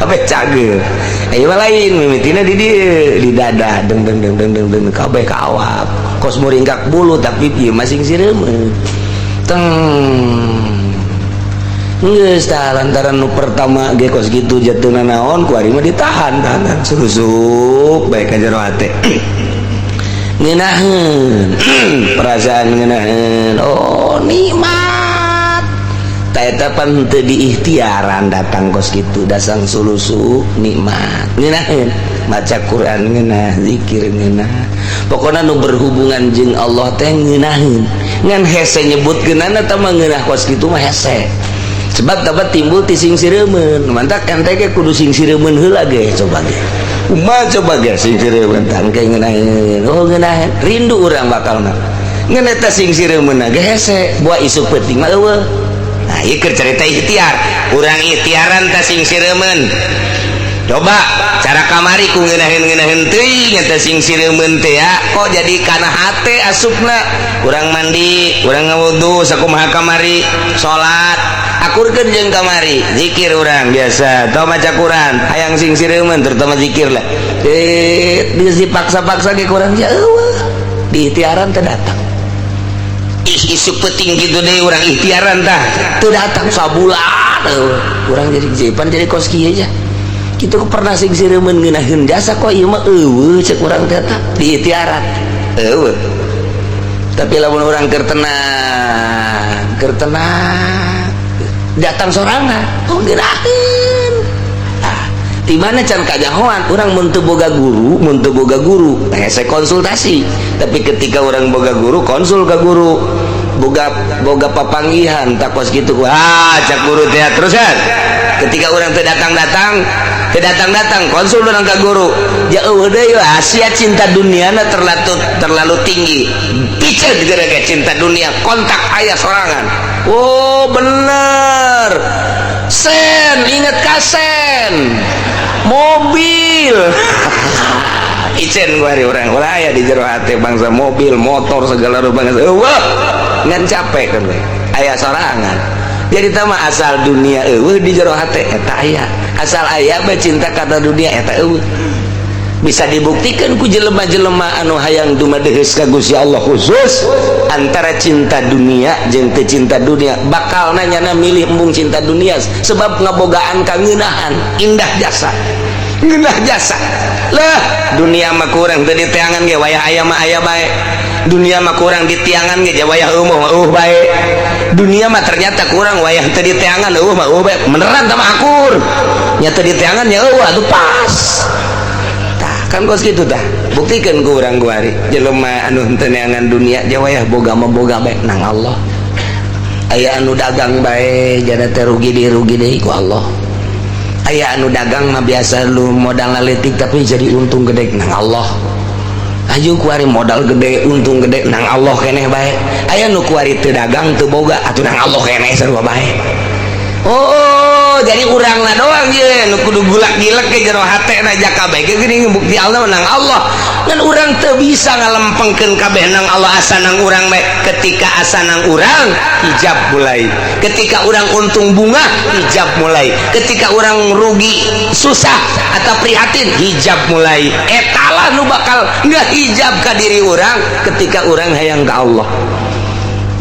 apa cage. Ayo lain mimitina di dia di dada deng deng deng deng deng deng kabeh ka awak kos muringkak bulu, tapi ieu masing sireumeun teng geus tah. Lantaran nu pertama ge kos kitu jatuhna naon ku ari mah ditahan tahan susup bae ka jero hate ngeunaheun perasaan ngeunaheun. Oh, nikmat. Ta eta pan teu diikhtiaran datang kos kitu, dasang sulusu nikmat ngeunaheun, maca Quran ngeunah, zikir ngeunah, pokona nu berhubungan jeung Allah teh ngeunaheun. Ngan hese nyebutkeunana eta mah ngeunah kos kitu mah hese sebab dapat timbul ti sing sireumeun. Mantak ente ge kudu sing sireumeun heula ge. Coba ge kumaha, coba ge sing sireumeun tah engke ngeunaheun. Oh, ngeunaheun, rindu urang bakal mah. Ngan eta sing sireumeun ge hese buah isuk peuting mah eueuh. Nah, ieu keur cerita ikhtiar urang, ikhtiaran tah sing sireumeun. Coba cara kamari ku ngeunaheun-ngeunaheun teuing eta sing sireumeun teh ya kok jadi kana hate asupna. Urang mandi, urang ngawudu sakumaha kamari, salat akurkeun jeung kamari, zikir urang biasa atau maca Quran hayang sing sireumeun, terutama zikir lah. Eh, dipaksa-paksa ge kurang ya eueuh di ikhtiaran teh datang. Ih, isuk penting gitu deh urang ikhtiaran tah teu datang sabulan eueuh. Urang jadi jepan jadi kos kieu aja kitu pernah sing sireumeun ngeunaheun jasa kok ieu mah eueuh cek urang teh tah di ikhtiaran eueuh. Tapi lamun urang keur tenang, keur tenang datang sorangan. Oh, ngeunaheun. Ah, di mana can kajahoan urang mun teu boga guru, mun teu boga guru hese konsultasi. Tapi ketika urang boga guru, konsul ke guru, boga boga papanggihan tak kos kitu. Ah, cak guru teh terus kan ketika urang teu datang-datang, teu datang-datang konsul urang ke guru jauh deui. Asia cinta dunia terlalu terlalu tinggi piceun gara cinta dunia kontak ayah sorangan. Oh, bener sen inget kasen mobil icen gua hari orang ulah aya di jero hati bangsa mobil motor segala rupa. Wah, ngan capek kan we aya sorangan. Jadi tama asal dunia eueuh di jero hati eta aya, asal aya bae cinta kata dunia eta eueuh. Bisa dibuktikan ku jelema-jelema anu hayang dumadeheus ka Gusti Allah, khusus antara cinta dunia jeung teu cinta dunia bakal nanya milih embung cinta dunia sebab ngabogaan kangeunahan indah jasa ngeunah jasa lah. Dunia mah kurang teu diteangan ge wayah aya mah aya bae. Dunia mah kurang ditiangan ge wayah eueuh mah eueuh bae. Dunia mah ternyata kurang wayah teu diteangan eueuh mah eueuh bae. Beneran tah mah akur nya teu diteangan ya eueuh atuh pas. Tah kan kos kitu tah buktikan ku urang kuari jelema anu henteu neangan dunia wayah boga mah boga bae nang Allah. Aya anu dagang bae jana teh rugi deui, rugi deui ku Allah. Aya anu dagang mah biasa lu modal leutik tapi jadi untung gede nang Allah. Ayo kuari modal gede untung gede nang Allah keneh bae. Aya nu kuari teu dagang teu boga atuh nang Allah keneh sarua bae. Oh, jadi urang lah doang ye nu kudu gulak gilek ke jero hate na jaka bae ge geuning bukti Allah nang Allah. Ngan urang teu bisa ngalempengkeun kabeh nang Allah asa nang urang bae. Ketika asa nang urang hijab mulai, ketika urang untung bunga hijab mulai, ketika urang rugi susah atau prihatin hijab mulai. Etalah nu bakal nggak hijab ka diri urang ketika urang hayang ka Allah.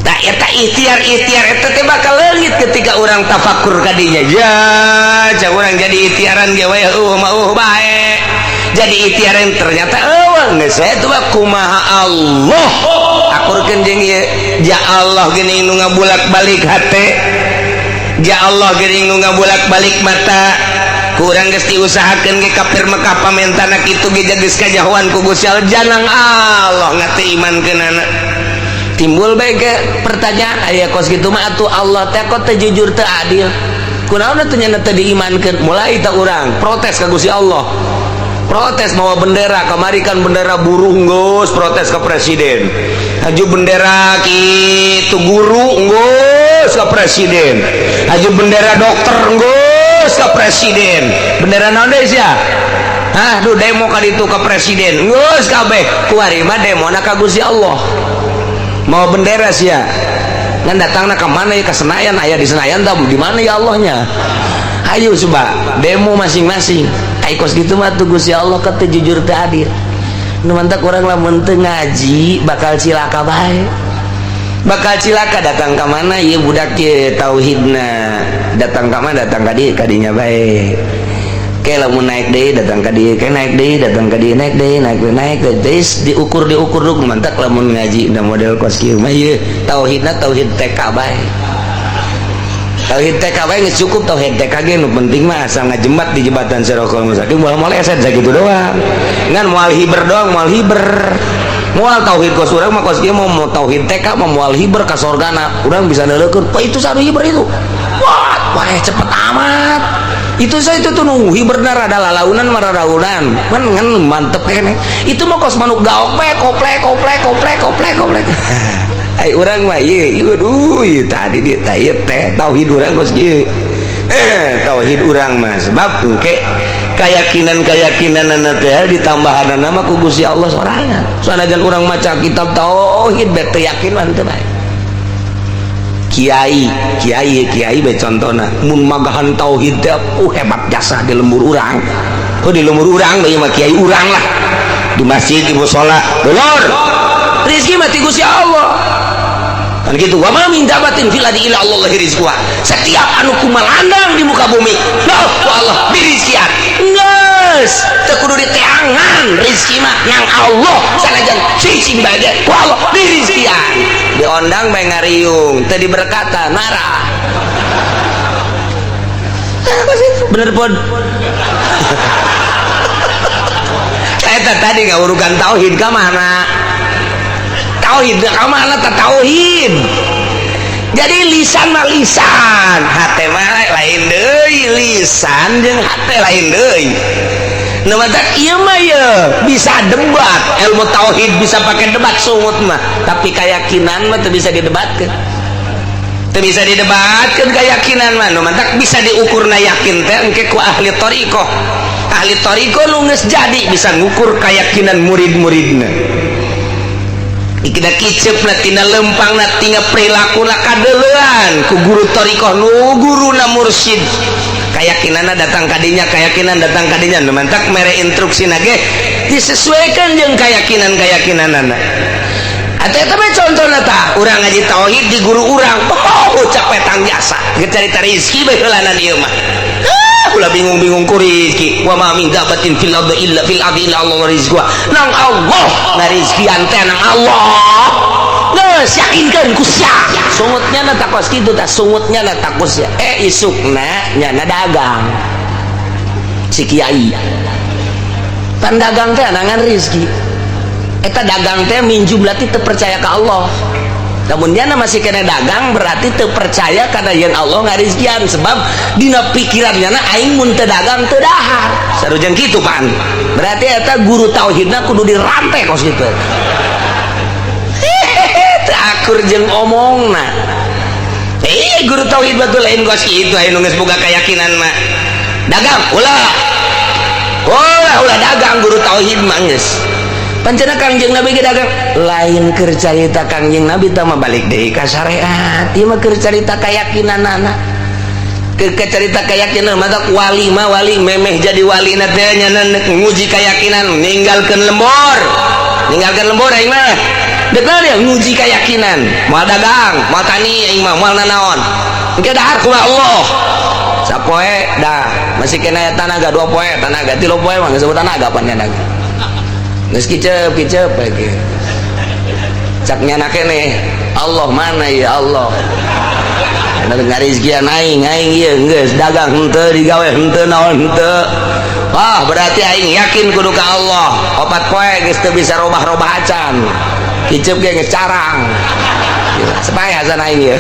Nah, eta ikhtiar ikhtiar eta teh bakal leungit ketika urang tafakur kadinya ya cak urang jadi ikhtiaran ge we eueuh mah eueuh bae. Jadi ikhtiaran ternyata eueuh geus saya tuh kumaha Allah akurkeun jeung ieu. Ja Allah geuning nu ngabulak-balik hate, ja Allah geuning nu ngabulak-balik mata. Kurang geus diusahakeun ge kafir Mekah pamentana kitu ge geus kajahoan ku Gusti Allah janang Allah ngate imankeunana. Timbul bae ke pertanyaan aya kos kitu mah atuh Allah teh kok teu jujur teu adil. Kunaon atuh nya teu diimankeun? Mulai tah urang protes ka Gusti Allah. Protes mawa bendera, kamari kan bendera buruh geus protes ke presiden. Haju bendera kitu guru geus ke presiden. Haju bendera dokter geus ke presiden. Bendera naon deui sia? Hah, duh demo ka ditu ke presiden. Geus kabeh. Kuari mah demona ka Gusti Allah. Mau bendera sia. Ngan datangna ka mana ya, ka Senayan, aya di Senayan tah di mana ya Allahnya? Ayo coba demo masing-masing. Ai kos kitu mah tuh Gusti Allah ka teu jujur teu adil. Nu mantak urang lamun teu ngaji bakal cilaka bae. Bakal cilaka datang ka mana ieu budak ieu tauhidna. Datang ka mana datang ka dieu kadinya bae. Ke lamun naik deui datang ka dieu, ke naik deui datang ka dieu, naik deui, naik deui, naik deui, diukur diukur duk mantak lamun ngaji na model kos kieu mah ieu tauhidna tauhid TK bae. Tauhid TK bae geus cukup tauhid TK ge nu penting mah asal ngajembat di jembatan Sirotol Mustaqim moal moleset sakitu doang. Ngan moal hiber doang, moal hiber. Moal tauhid kos urang mah kos kieu mau tauhid TK mah moal hiber ka sorgana. Urang bisa neuleukeun, "Pak itu sanu hiber itu." Wah, wah cepet amat. Itu saya itu tuh nunggu hiberna rada lalaunan mah raraunan. Man ngan mantep kene. Itu mah kos manuk gaok bae koplek koplek koplek koplek koplek. Ai urang mah ieu, aduh, ieu tadi dia teh ieu teh tauhid urang kos kieu. Tauhid urang mah sebab engke keyakinan-keyakinanana teh ditambahanana mah ku Gusti Allah sorangan. Sanajan urang maca kitab tauhid bae teu yakin mah teu bae. Kiai, kiai, kiai bae contona mun magahan tauhid teh hebat jasa di lembur urang. Oh di lembur urang bae mah kiai urang lah. Di masjid di musala, dulur. Rezeki mah ti Gusti Allah. Kan gitu, wa ma min dabatin fil ardi illa Allah rizquha. Setiap anu kumalandang di muka bumi, lah ku Allah dirizkian. Geus, teu kudu diteangan rezeki mah nang Allah sanajan cicing bae ku Allah dirizkian. Diondang bae ngariung, teu diberkatan marah. Bener pun. Eta tadi ngawurukan tauhid ka mana? Tauhid ka mana tah tauhid? Jadi lisan mah lisan, hate mah lain deui, lisan jeung hate lain deui. Nu matak ieu mah ye bisa debat, ilmu tauhid bisa pakai debat sungut mah, tapi keyakinan mah teu bisa didebatkeun. Teu bisa didebatkeun keyakinan mah, nu matak bisa diukurna yakin teh engke ku ahli thariqah. Ahli thariqah nu geus jadi bisa ngukur keyakinan murid-muridna. Ikina kicep na tina lempang na tina perilaku na kadeleuan ku guru thariqah nu guruna mursyid. Keyakinanna datang kadinya, keyakinan datang kadinya. Nu mantak mere instruksi ge disesuaikan jeung keyakinan-keyakinanana. Atuh eta mah contohna tah, urang ngaji tauhid di guru urang, oh capek tang jasa, geus carita rezeki bae heulanan ieu mah. Ulah bingung-bingung ku rezeki. Wa ma min dabatin fil ardi illa fil ardi illa Allah rizquha. Nang Allah ngarizkian teh nang Allah. Geus yakinkeun ku sia. Sungutnya na takos kitu tah, sungutnya na takos sia. Isukna nyana dagang. Si kiai. Pan dagang teh nangan rezeki. Eta dagang teh minjum berarti teu percaya ka Allah. Namun dia masih kena dagang berarti teu percaya karena yang Allah ngarizkian sebab dina pikirannya na aing mun teu dagang teu dahar. Sarujeng kitu pan. Berarti eta guru tauhidna kudu dirantai kos kitu. Hehehe teu akur jeung omongna. Guru tauhid batur lain kos kitu aya nu geus boga keyakinan mah. Dagang ulah. Ulah ulah dagang guru tauhid mah geus. Pancena Kangjeng Nabi ge dagang lain keur carita Kangjeng Nabi tah mah balik deui ka syariat. Ieu mah keur carita keyakinanana. Keur carita keyakinan mah wali mah wali memeh jadi wali na teh nya nguji keyakinan ninggalkeun lembur. Ninggalkeun lembur aing mah. Deuk dia nguji keyakinan. Moal dagang, moal tani aing mah moal nanaon. Engke dahar kumaha Allah. Sapoe dah masih kena tanaga 2 poe tanaga 3 poe mah geus tanaga pan naga. Geus kicep kicep lagi. Cak nyana keneh Allah mana ya Allah. Ada ngarizkian aing aing ieu geus dagang henteu digawe henteu naon henteu. Wah berarti aing yakin kudu ka Allah. 4 poe geus teu bisa robah-robah acan. Kicep ge geus carang. Supaya hasan aing ya.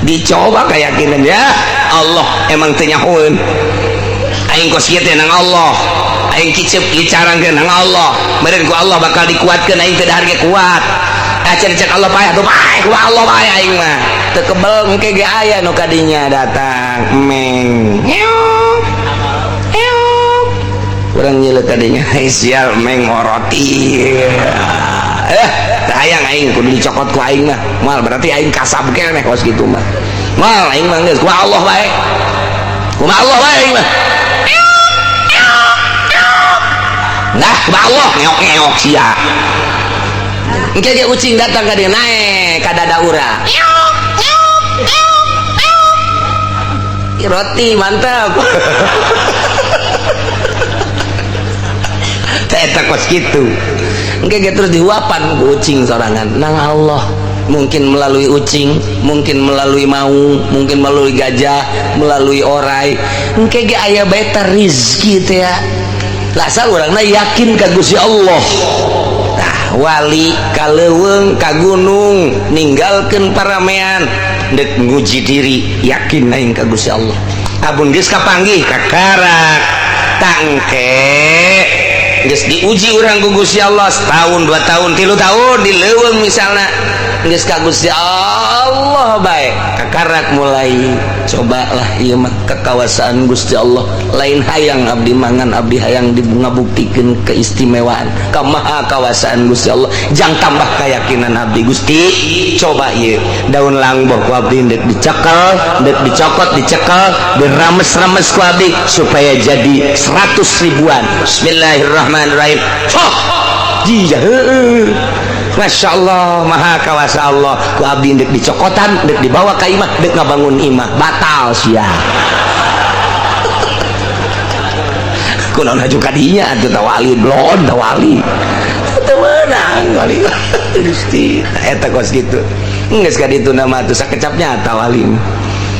Dicoba keyakinan ya Allah emang teu nyahoeun. Aing kos kieu teh nang Allah. Aing kicep dicarangkeun nang Allah. Meureun ku Allah bakal dikuatkeun aing teu dahar ge kuat. Acan cek Allah paeh atuh paeh ku Allah bae aing mah. Teu kebel engke ge aya nu kadinya datang meng. Ngeok. Ngeok. Urang nyeuleuh kadinya sial meng moroti. Hayang aing kudu dicokot ku aing mah. Moal berarti aing kasab keneh kos kitu mah. Moal aing mah geus ku Allah bae. Kumaha Allah bae aing mah. Nah, kumaha Allah ngeok-ngeok sia. Engke ge ucing datang ka dieu naek ka dada urang. Roti mantap. Eta kos kitu. Engke ge terus dihuapan ku ucing sorangan nang Allah. Mungkin melalui ucing, mungkin melalui maung, mungkin melalui gajah, melalui orai. Engke ge aya bae teh rizki teh ya. Lasal urangna yakin ka Gusti Allah. Tah wali ka leuweung ka gunung ninggalkeun paramean deuk nguji diri yakin aing ka Gusti Allah. Abun geus kapanggih kakarak tangke geus diuji urang ku Gusti Allah setahun, 2 tahun, 3 tahun di leuweung misalna geus ka Gusti Allah bae kakarak mulai cobalah ieu mah kekawasaan Gusti Allah lain hayang abdi mangan abdi hayang ngabuktikeun keistimewaan kamaha kawasaan Gusti Allah jang tambah keyakinan abdi Gusti coba ieu daun langboh ku abdi deuk dicekel deuk dicokot dicekel dirames-rames ku abdi supaya jadi 100 ribuan. Bismillahirrahmanirrahim. Sok jia heueuh. Masya Allah maha kawasa Allah ku abdi dek dicokotan dek dibawa ka imah dek ngabangun imah batal sia. Kunaon haju kadinya atuh tawali blon tawali teu meunang wali Gusti eta kos kitu geus ka ditu nama atuh sakecapnya tawali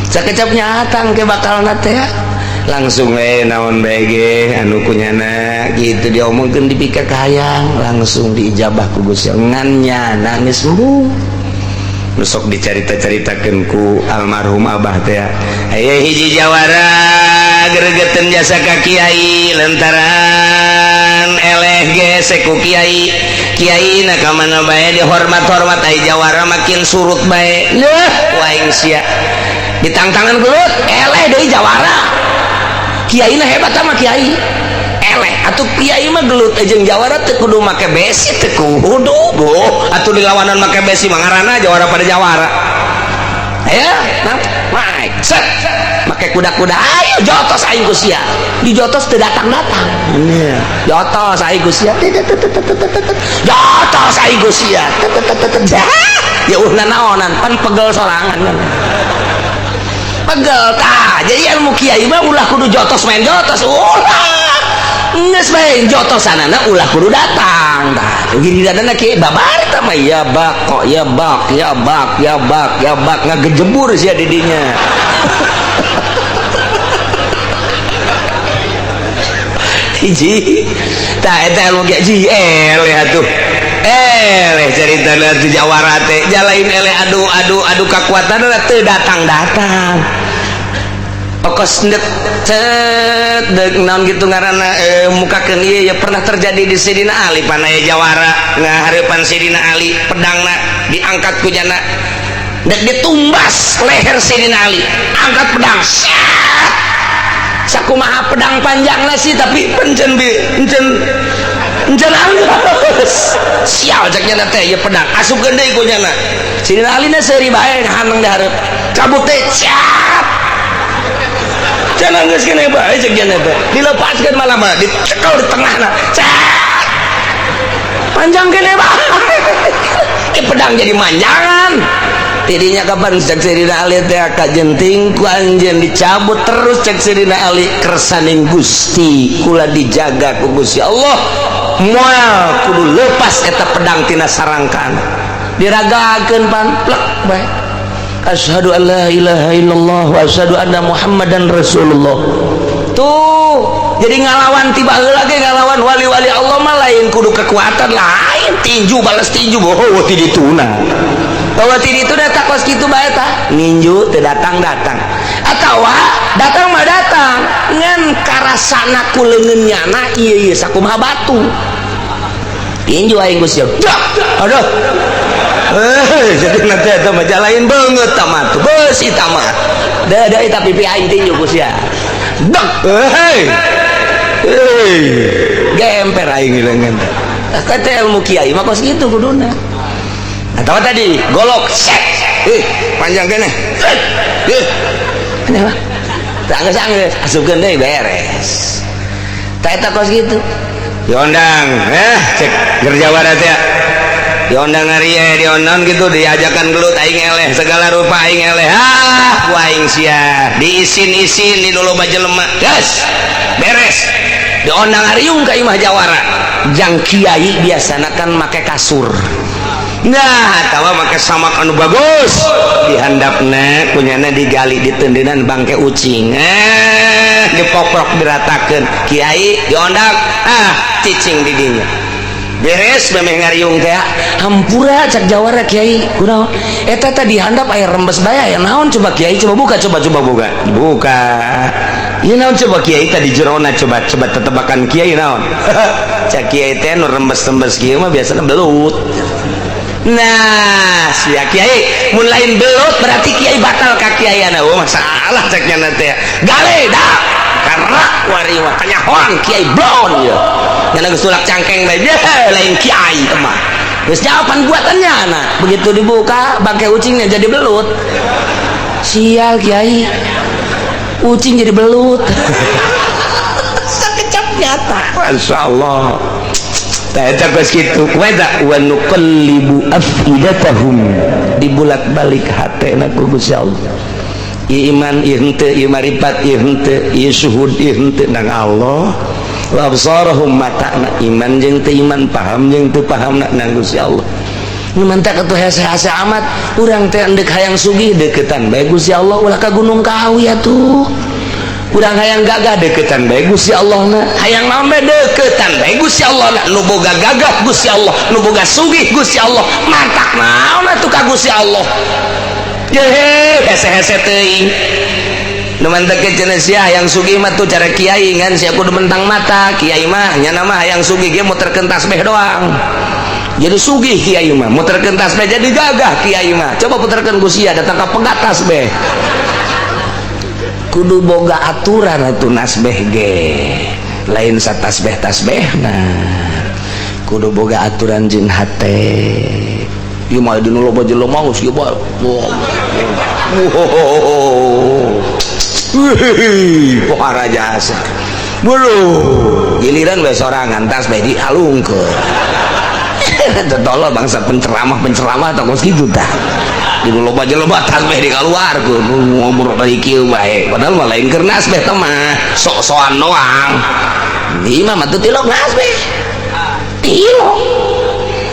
sakecapnya atang ke bakalna teh langsung we naon bae ge anu kunyana gitu diomongkeun dipikir kahayang langsung diijabah ku Gusti ngan nyana geus embung nu sok dicarita-caritakeun ku almarhum abah teh aya hiji jawara gregeteun jasa ka kiai lantaran eleh gesek ku kiai kiai na ka mana bae dihormat-hormat ai jawara makin surut bae leuh ku aing sia ditangtangan gelut eleh deui jawara kiai na hebat sama kiai eleh atuh kiai mah gelut jeung jawara teu kudu make besi teu kudu boh atuh dilawanan make besi mah ngaranna jawara pada jawara aya nah naik set make kuda-kuda ayo jotos aing ku sia dijotos teu datang-datang jotos aing ku sia jotos aing ku sia ya uh nanaonan pan pegel sorangan pegel tah. Jadi ilmu kiai mah ulah kudu jotos main jotos ulah geus bae jotosanana ulah kudu datang tah giliranna kiai babar tah mah ya bak kok ya bak ya bak ya bak ya bak ngagejebur sia di dinya. Hiji tah eta ilmu kiai ji eleh atuh eleh caritana teh jawara teh jalain eleh adu adu adu kakuatanna teu datang-datang okos ndek cet deuk naon kitu ngaranna mukakeun ieu ya pernah terjadi di Sidina Ali panaya jawara ngahareupan Sidina Ali pedangna diangkat ku jana dek ditumbas leher Sidina Ali angkat pedang set sakumaha pedang panjangna sih tapi pencen encen encen anggeus sial cek nyana teh ieu pedang asupkeun deui ku nyana Sidina Ali na seuri bae haneng di hareup cabut teh cap cenah geus keneh bae cek nyana teh dilepaskeun malah mah dicekel di tengahna cap panjang keneh bae pedang jadi manjangan tidinya kapan cek Sidina Ali teh kajenting ku anjeun dicabut terus cek Sidina Ali kersaning Gusti kula dijaga ku Gusti Allah moal kudu lepas eta pedang tina sarangkan diragakeun pan plek bae asyhadu an la ilaha illallah wa asyhadu anna muhammadan rasulullah. Tuh jadi ngalawan tiba heula ge ngalawan wali-wali. wali Allah mah lain kudu kekuatan, lain tinju balas tinju. Oh, ti dituna, bahwa ti dituna tak kos kitu bae tah. Ninju teu datang-datang atawa datang mah datang, ngan karasana ku leungeun nyana ieu ieu sakumaha batu. Tinju aing geus siap. Aduh, eh, jadi nanti eta mah lain banget tamat beusi tamat. Da da eta pipi aing tinju ku sia. Dek, hei. Hei, gemper aing leungeun. Kata ilmu kiai mah kos kitu kuduna. Atau tadi golok set. Eh, panjang keneh. Eh, aneh mah. Tak angges angges, asupkeun deui beres. Tak eta kos kitu. Diondang, eh, cek Gerjawara teh. Diondang hari eh, diondang gitu, diajakan gelut aing eleh, segala rupa aing eleh. Ah, ku aing sia. Diisin-isin di dulu jelema. Gas. Beres. Diondang hariung ka imah jawara. Jang kiai biasana kan make kasur. Nah, atawa make samak anu bagus. Dihandapna kunyana digali ditendenan bangke ucing. Eh, dipoprok diratakeun. Kiai diondang, ah, cicing di dinya. Beres memeh ngariung teh, hampura cak jawara, kiai kunaon eta tadi handap air rembes bae, aya naon coba kiai, coba buka, coba coba buka buka. Ieu naon coba kiai tadi jerona, coba coba tetebakan kiai naon? Cak kiai teh nu rembes-rembes kieu mah biasanya belut. Nah, sia kiai, mun lain belut berarti kiai batal ka kiaiana. Oh, masalah ceknya teh. Gale dah. Karena wari mah kanyahoan kiai blon ya. Nyana geus tulak cangkeng bae, lain kiai mah. Geus jawaban buatannya. Nah, begitu dibuka bangke ucingnya jadi belut. Sial kiai. Ucing jadi belut. Sakecap nyata. Masya Allah. Eta geus kitu. Wa wa nuqallibu afidatahum, dibulak-balik hatena ku Gusti Allah. Ieu iman ieu henteu, ieu marifat ieu henteu, ieu syuhud ieu henteu nang Allah. Wa absarahum, matana iman jeung teu iman, paham jeung teu paham nang Gusti Allah. Nu mantak atuh hese-hese amat urang teh, endek hayang sugih deketan bae Gusti Allah, ulah ka Gunung Kawi atuh. Urang hayang gagah deketan bae Gusti Allah na, hayang naon bae deketan bae Gusti Allah na. Nu boga gagah Gusti Allah, nu boga sugih Gusti Allah, mantak naon atuh ka Gusti Allah. Yehe, hese-hese teuing. Nu mantak cenah sia hayang sugih mah tuh cara kiai, ngan sia kudu mentang mata kiai mah nyana mah hayang sugih ge muterkeun tasbih doang jadi sugih. Kiai mah muterkeun tasbih jadi gagah. Kiai mah coba puterkeun ku sia datang ka pegat tasbih. Kudu boga aturan atuh nasbeh ge, lain satasbeh tasbeh. Nah, kudu boga aturan jeung hate. Ieu mah dinu loba jelema geus ieu bae. Wow. Wih, pohara jasa. Bulu, giliran we sorangan tasbih dialungkeun. Tolol bangsa penceramah-penceramah tong kos kitu tah. Di loba jelema tasbih dikaluarkeun, ngobrol dari kieu bae. Padahal mah lain keur nasbih teh mah, sok-sokan doang. Di imah mah teu tilok nasbih. Tilok.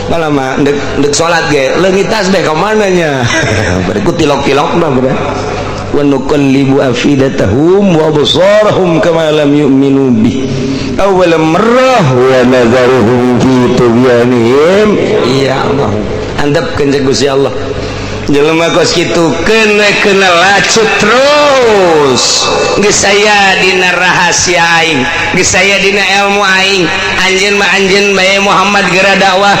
Malah mah ndek ndek salat ge leungit tasbih ka mana nya. Berikut tilok-tilok mah bener. Wa nuqallibu afidatahum wa absarahum kama lam yu'minu bih awwal marrah wa nadharuhum fi tughyanihim. Ya Allah, andapkeun cek Gusti Allah jelema kos kitu kena kena lacut terus. Geus aya dina rahasia aing, geus aya dina ilmu aing. Anjeun mah anjeun bae Muhammad, geura dakwah.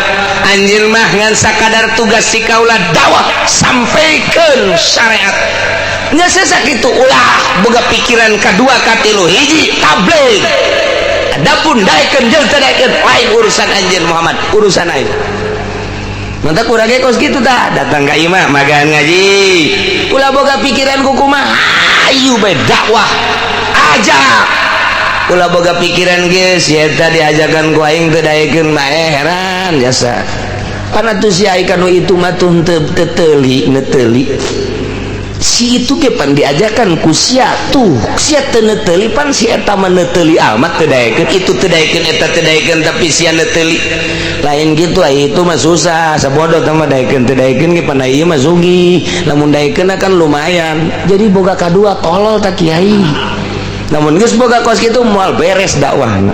Anjeun mah ngan sakadar tugas si kaula dakwah, sampaikan syariat. Nya sakitu, ulah boga pikiran kadua katilu. Hiji tabligh, adapun daekeun jeung teu daekeun lain urusan anjeun Muhammad, urusan aing. Mantap, kurang kos gitu tah. Datang ka imah magan ngaji, ulah boga pikiran kumaha, ayu bae dakwah aja. Ulah boga pikiran geus eta diajakan ku aing teu daekeun mah heran jasa. Karena tuh si ai kanu itu mah tuh teu teuli neteuli si itu ge pan diajakan ku sia tuh sia teu neteuli, pan si eta mah neteuli amat teu daekeun, itu teu daekeun, eta teu daekeun, tapi sia neteuli. Lain gitu ai itu mah susah sabodo mah. Daekeun teu daekeun ge pan ieu mah sugih, lamun daekeun kan lumayan. Jadi boga kadua tolol tak kiai. Namun geus boga kos kitu moal beres dakwahna.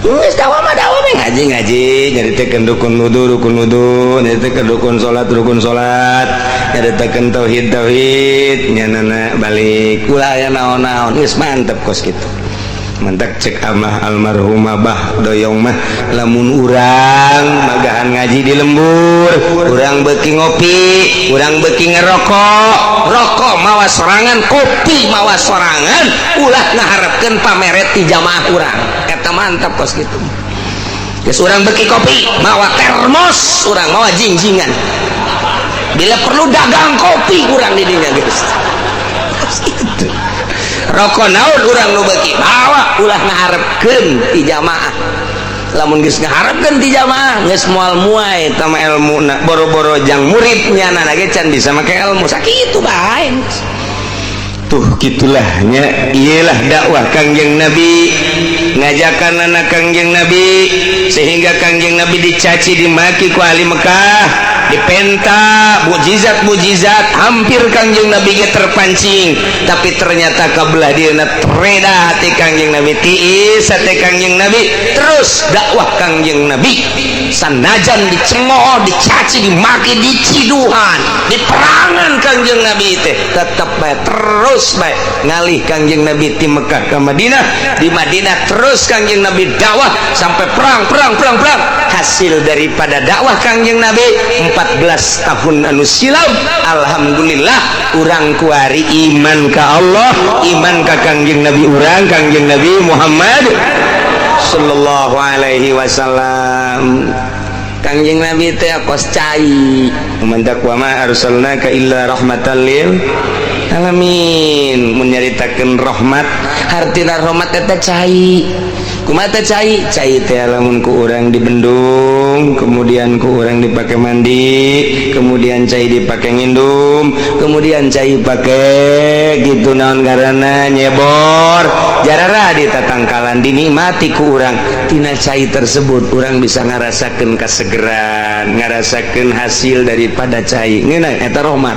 Geus dakwah mah dakwah we, ngaji ngaji, nyaritakeun rukun wudu rukun wudu, nyaritakeun rukun salat rukun salat, nyaritakeun tauhid tauhid, nyanana balik ulah aya naon-naon, geus mantep kos kitu. Mantak cek amah almarhum Abah Doyong mah, lamun urang magahan ngaji di lembur, urang beuki ngopi, urang beuki ngerokok, rokok mawa sorangan, kopi mawa sorangan, ulah ngaharepkeun pameret ti jamaah urang. Eta mantap kos kitu. Geus urang beuki kopi mawa termos, urang mawa jingjingan, bila perlu dagang kopi urang di dinya geus. Kos kitu. Rokok naon urang nu beuki bawa, ulah ngaharepkeun ti jamaah. Lamun geus ngaharepkeun ti jamaah, geus moal muai eta mah elmuna, boro-boro jang muridnya na ge can bisa make ilmu sakitu bae. Tuh gitulahnya, iyalah dakwah Kangjeng Nabi, ngajakan anak Kangjeng Nabi sehingga Kangjeng Nabi dicaci dimaki ku ahli Mekah, dipenta mukjizat mukjizat, hampir Kangjeng Nabi ge terpancing, tapi ternyata kabelah dieuna tereda hati Kangjeng Nabi, tiis hati Kangjeng Nabi, terus dakwah Kangjeng Nabi sanajan dicemooh, dicaci, dimaki, diciduhan, diperangan Kangjeng Nabi teh tetep bae, terus bae ngalih Kangjeng Nabi di Mekah ke Madinah, di Madinah terus Kangjeng Nabi dakwah sampai perang perang perang perang. Hasil daripada dakwah Kangjeng Nabi 14 tahun anu silam, alhamdulillah urang kuari iman ka Allah, iman ka Kangjeng Nabi urang, Kangjeng Nabi Muhammad sallallahu alaihi wasallam. Kangjeng Nabi teh kos cai, mantak wa ma arsalnaka illa rahmatan lil alamin. Mun nyaritakeun rahmat, hartina rahmat eta cai. Kumaha teh cai? Cai teh lamun ku urang dibendung, kemudian ku urang dipake mandi, kemudian cai dipake ngindum, kemudian cai pake gitu naon ngaranna nyebor, jarara di tatangkalan dinikmati ku urang. Tina cai tersebut urang bisa ngarasakeun kasegeran, ngarasakeun hasil daripada cai. Ngeunah eta rahmat.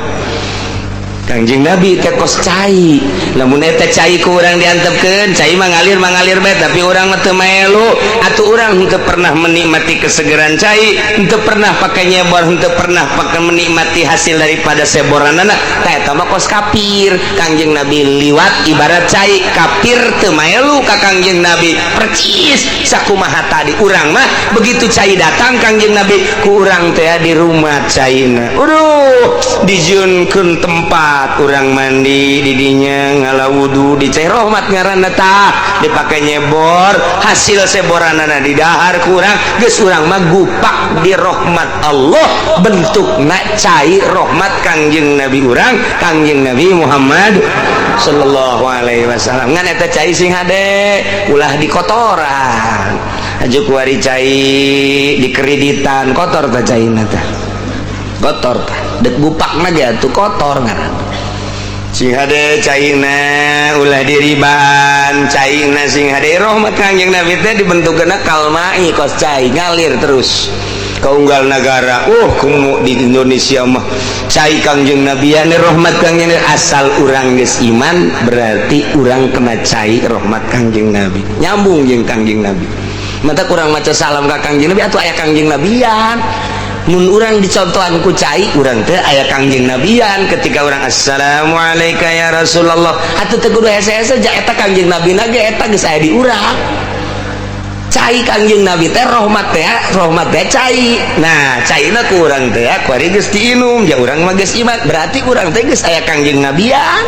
Kangjeng Nabi teh kos cai. Lamun eta cai ku urang diantepkeun, cai mah ngalir mangalir bae, tapi urang mah teu maelu. Atuh urang henteu pernah menikmati kesegeran cai, henteu pernah pake nyebor, henteu pernah pake menikmati hasil daripada seboranana. Tah eta mah kos kafir. Kangjeng Nabi liwat ibarat cai, kafir teu maelu ka Kangjeng Nabi. Percis sakumaha tadi urang mah begitu cai datang Kangjeng Nabi ku urang teh di rumah caina. Aduh, dijieunkeun tempat urang mandi didinya, ngala wudu di cai rahmat ngaranna tah, dipake nyebor, hasil seboranana didahar ku urang, geus urang mah gupak di rahmat Allah, bentukna cai rahmat Kangjeng Nabi urang, Kangjeng Nabi Muhammad sallallahu alaihi wasallam. Ngan eta cai sing hade, ulah dikotoran aju kuari cai dikreditan, kotor tah caina tah, kotor tah, dek gupak ge atuh kotor ngaranna. Sing hade caina, ulah diriban caina, sing hade. Rahmat Kangjeng Nabi teh dibentukna kalmai, kos cai ngalir terus ka unggal negara. Oh, kumu di Indonesia mah cai Kangjeng Nabi ane rahmat Kangjeng Nabi. Asal urang geus iman berarti urang kena cai rahmat Kangjeng Nabi, nyambung jeung Kangjeng Nabi. Mata kurang maca salam ka Kangjeng Nabi atuh aya Kangjeng Nabian. Mun urang dicontohan ku cai, urang teh aya Kangjeng Nabian. Ketika urang assalamualaikum ya Rasulullah, atuh teu kudu hese-hese ja eta Kangjeng Nabi na ge eta geus aya di urang. Cai Kangjeng Nabi teh rahmat teh, rahmat teh cai. Nah, caina ku urang teh kuari geus diinum, ja urang mah geus iman, berarti urang teh geus aya Kangjeng Nabian,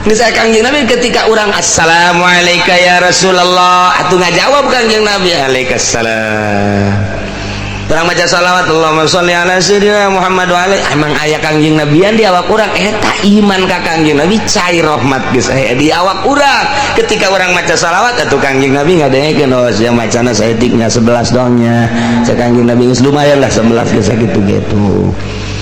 geus aya Kangjeng Nabi. Ketika urang assalamualaikum ya Rasulullah, atuh ngajawab Kangjeng Nabi alaikassalam. Urang maca salawat Allahumma sholli ala sayyidina Muhammad wa alaihi, emang aya Kangjeng Nabian di awak urang. Eta iman ka Kangjeng Nabi, cai rahmat geus aya di awak urang. Ketika urang maca salawat atuh Kangjeng Nabi ngadengekeun, oh sia macana saeutiknya 11 dongnya, cek Kangjeng Nabi geus lumayan lah 11 geus sakitu gitu.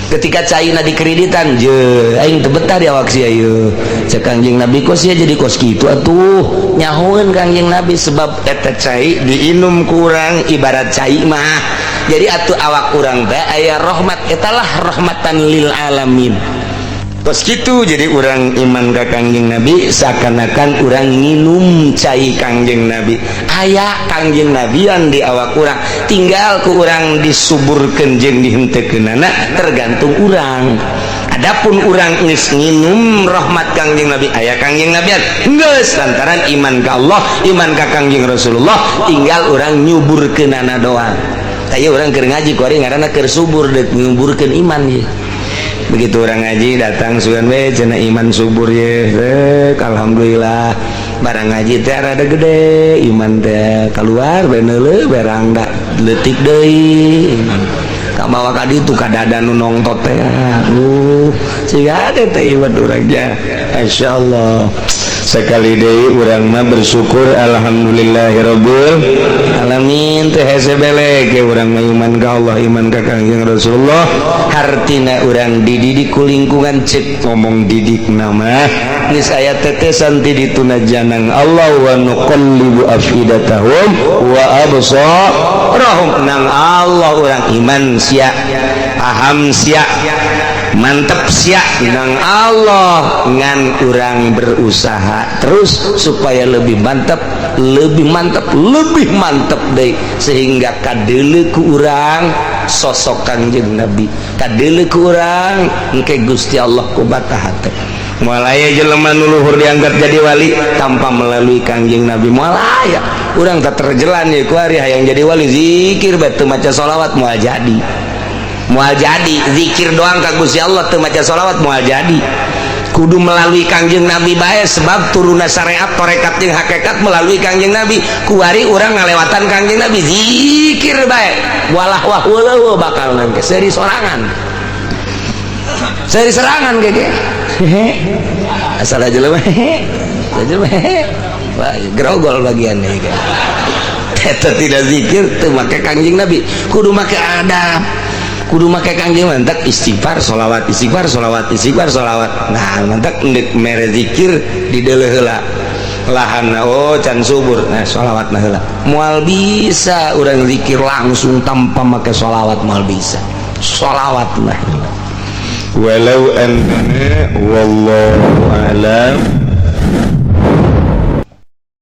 Ketika caina dikreditan je, aing teu betah di awak sia ieu, cek Kangjeng Nabi, kok sia jadi kos kitu atuh? Nyahoeun Kangjeng Nabi sebab eta cai diinum kurang ibarat cai mah. Jadi atuh awak urang teh aya rahmat, etalah rahmatan lil alamin. Terus gitu, jadi urang iman ke Kangjeng Nabi seakan-akan urang nginum cai Kangjeng Nabi. Aya Kangjeng Nabian di awak urang, tinggal ku urang disuburkeun jeung dihenteukeunana, tergantung urang. Adapun urang geus nginum rahmat Kangjeng Nabi, aya Kangjeng Nabian geus, lantaran iman ka Allah, iman ka Kangjeng Rasulullah, tinggal urang nyuburkeunana doang. Tah, urang keur ngaji kuari ngaranna keur subur, deuk nyuburkeun iman ye. Begitu urang ngaji datang, sugan we cenah iman subur ye. Rek, alhamdulillah barang ngaji teh rada gede iman teh, keluar beneule berang da leutik deui iman. Kabawa ka ditu ka dada nu nongtot teh, siga teh iman urang nya. Insyaallah sekali deui urang mah bersyukur, alhamdulillahirabbil alamin. Teh hese belek ge urang mah iman ka Allah, iman ka Kangjeng Rasulullah. Hartina urang dididik ku lingkungan. Cek ngomong didik nama geus aya tetesan ti dituna janang Allah, wa nuqallibu afidatahum wa absarahum. Nang Allah urang iman sia, paham sia, mantep sia nang Allah, ngan urang berusaha terus supaya lebih mantap, lebih mantap, lebih mantap deh, sehingga kadeuleu ku urang sosok Kangjeng Nabi, kadeuleu ku urang engke Gusti Allah ku bata hate. Moal aya jelema nu luhur diangkat jadi wali tanpa melalui Kangjeng Nabi, moal aya. Urang tak terjelan ya ku ari hayang jadi wali, zikir bae teu maca sholawat moal jadi, moal jadi. Zikir doang ka Gusti Allah teu maca sholawat moal jadi, kudu melalui Kangjeng Nabi bae, sebab turunna syariat, tarekat jeung hakikat melalui Kangjeng Nabi. Kuari urang ngalewatan Kangjeng Nabi, zikir bae walah wah weuh, bakal nangke seri sorangan, seri serangan gege hehe, asal aja jelema hehe, aja hehe. Wah, grogol bagiannya kayak eta tidak zikir teu make Kangjeng Nabi. Kudu make adab, kudu make Kangjeng. Mantak istighfar, sholawat, istighfar, sholawat, istighfar, sholawat. Nah, mantak ndek mere zikir di deuleu heula lahan, oh can subur, nah sholawat nah heula. Moal bisa urang zikir langsung tanpa make sholawat, moal bisa. Sholawat nah heula. Walau anna, wallahu a'lam.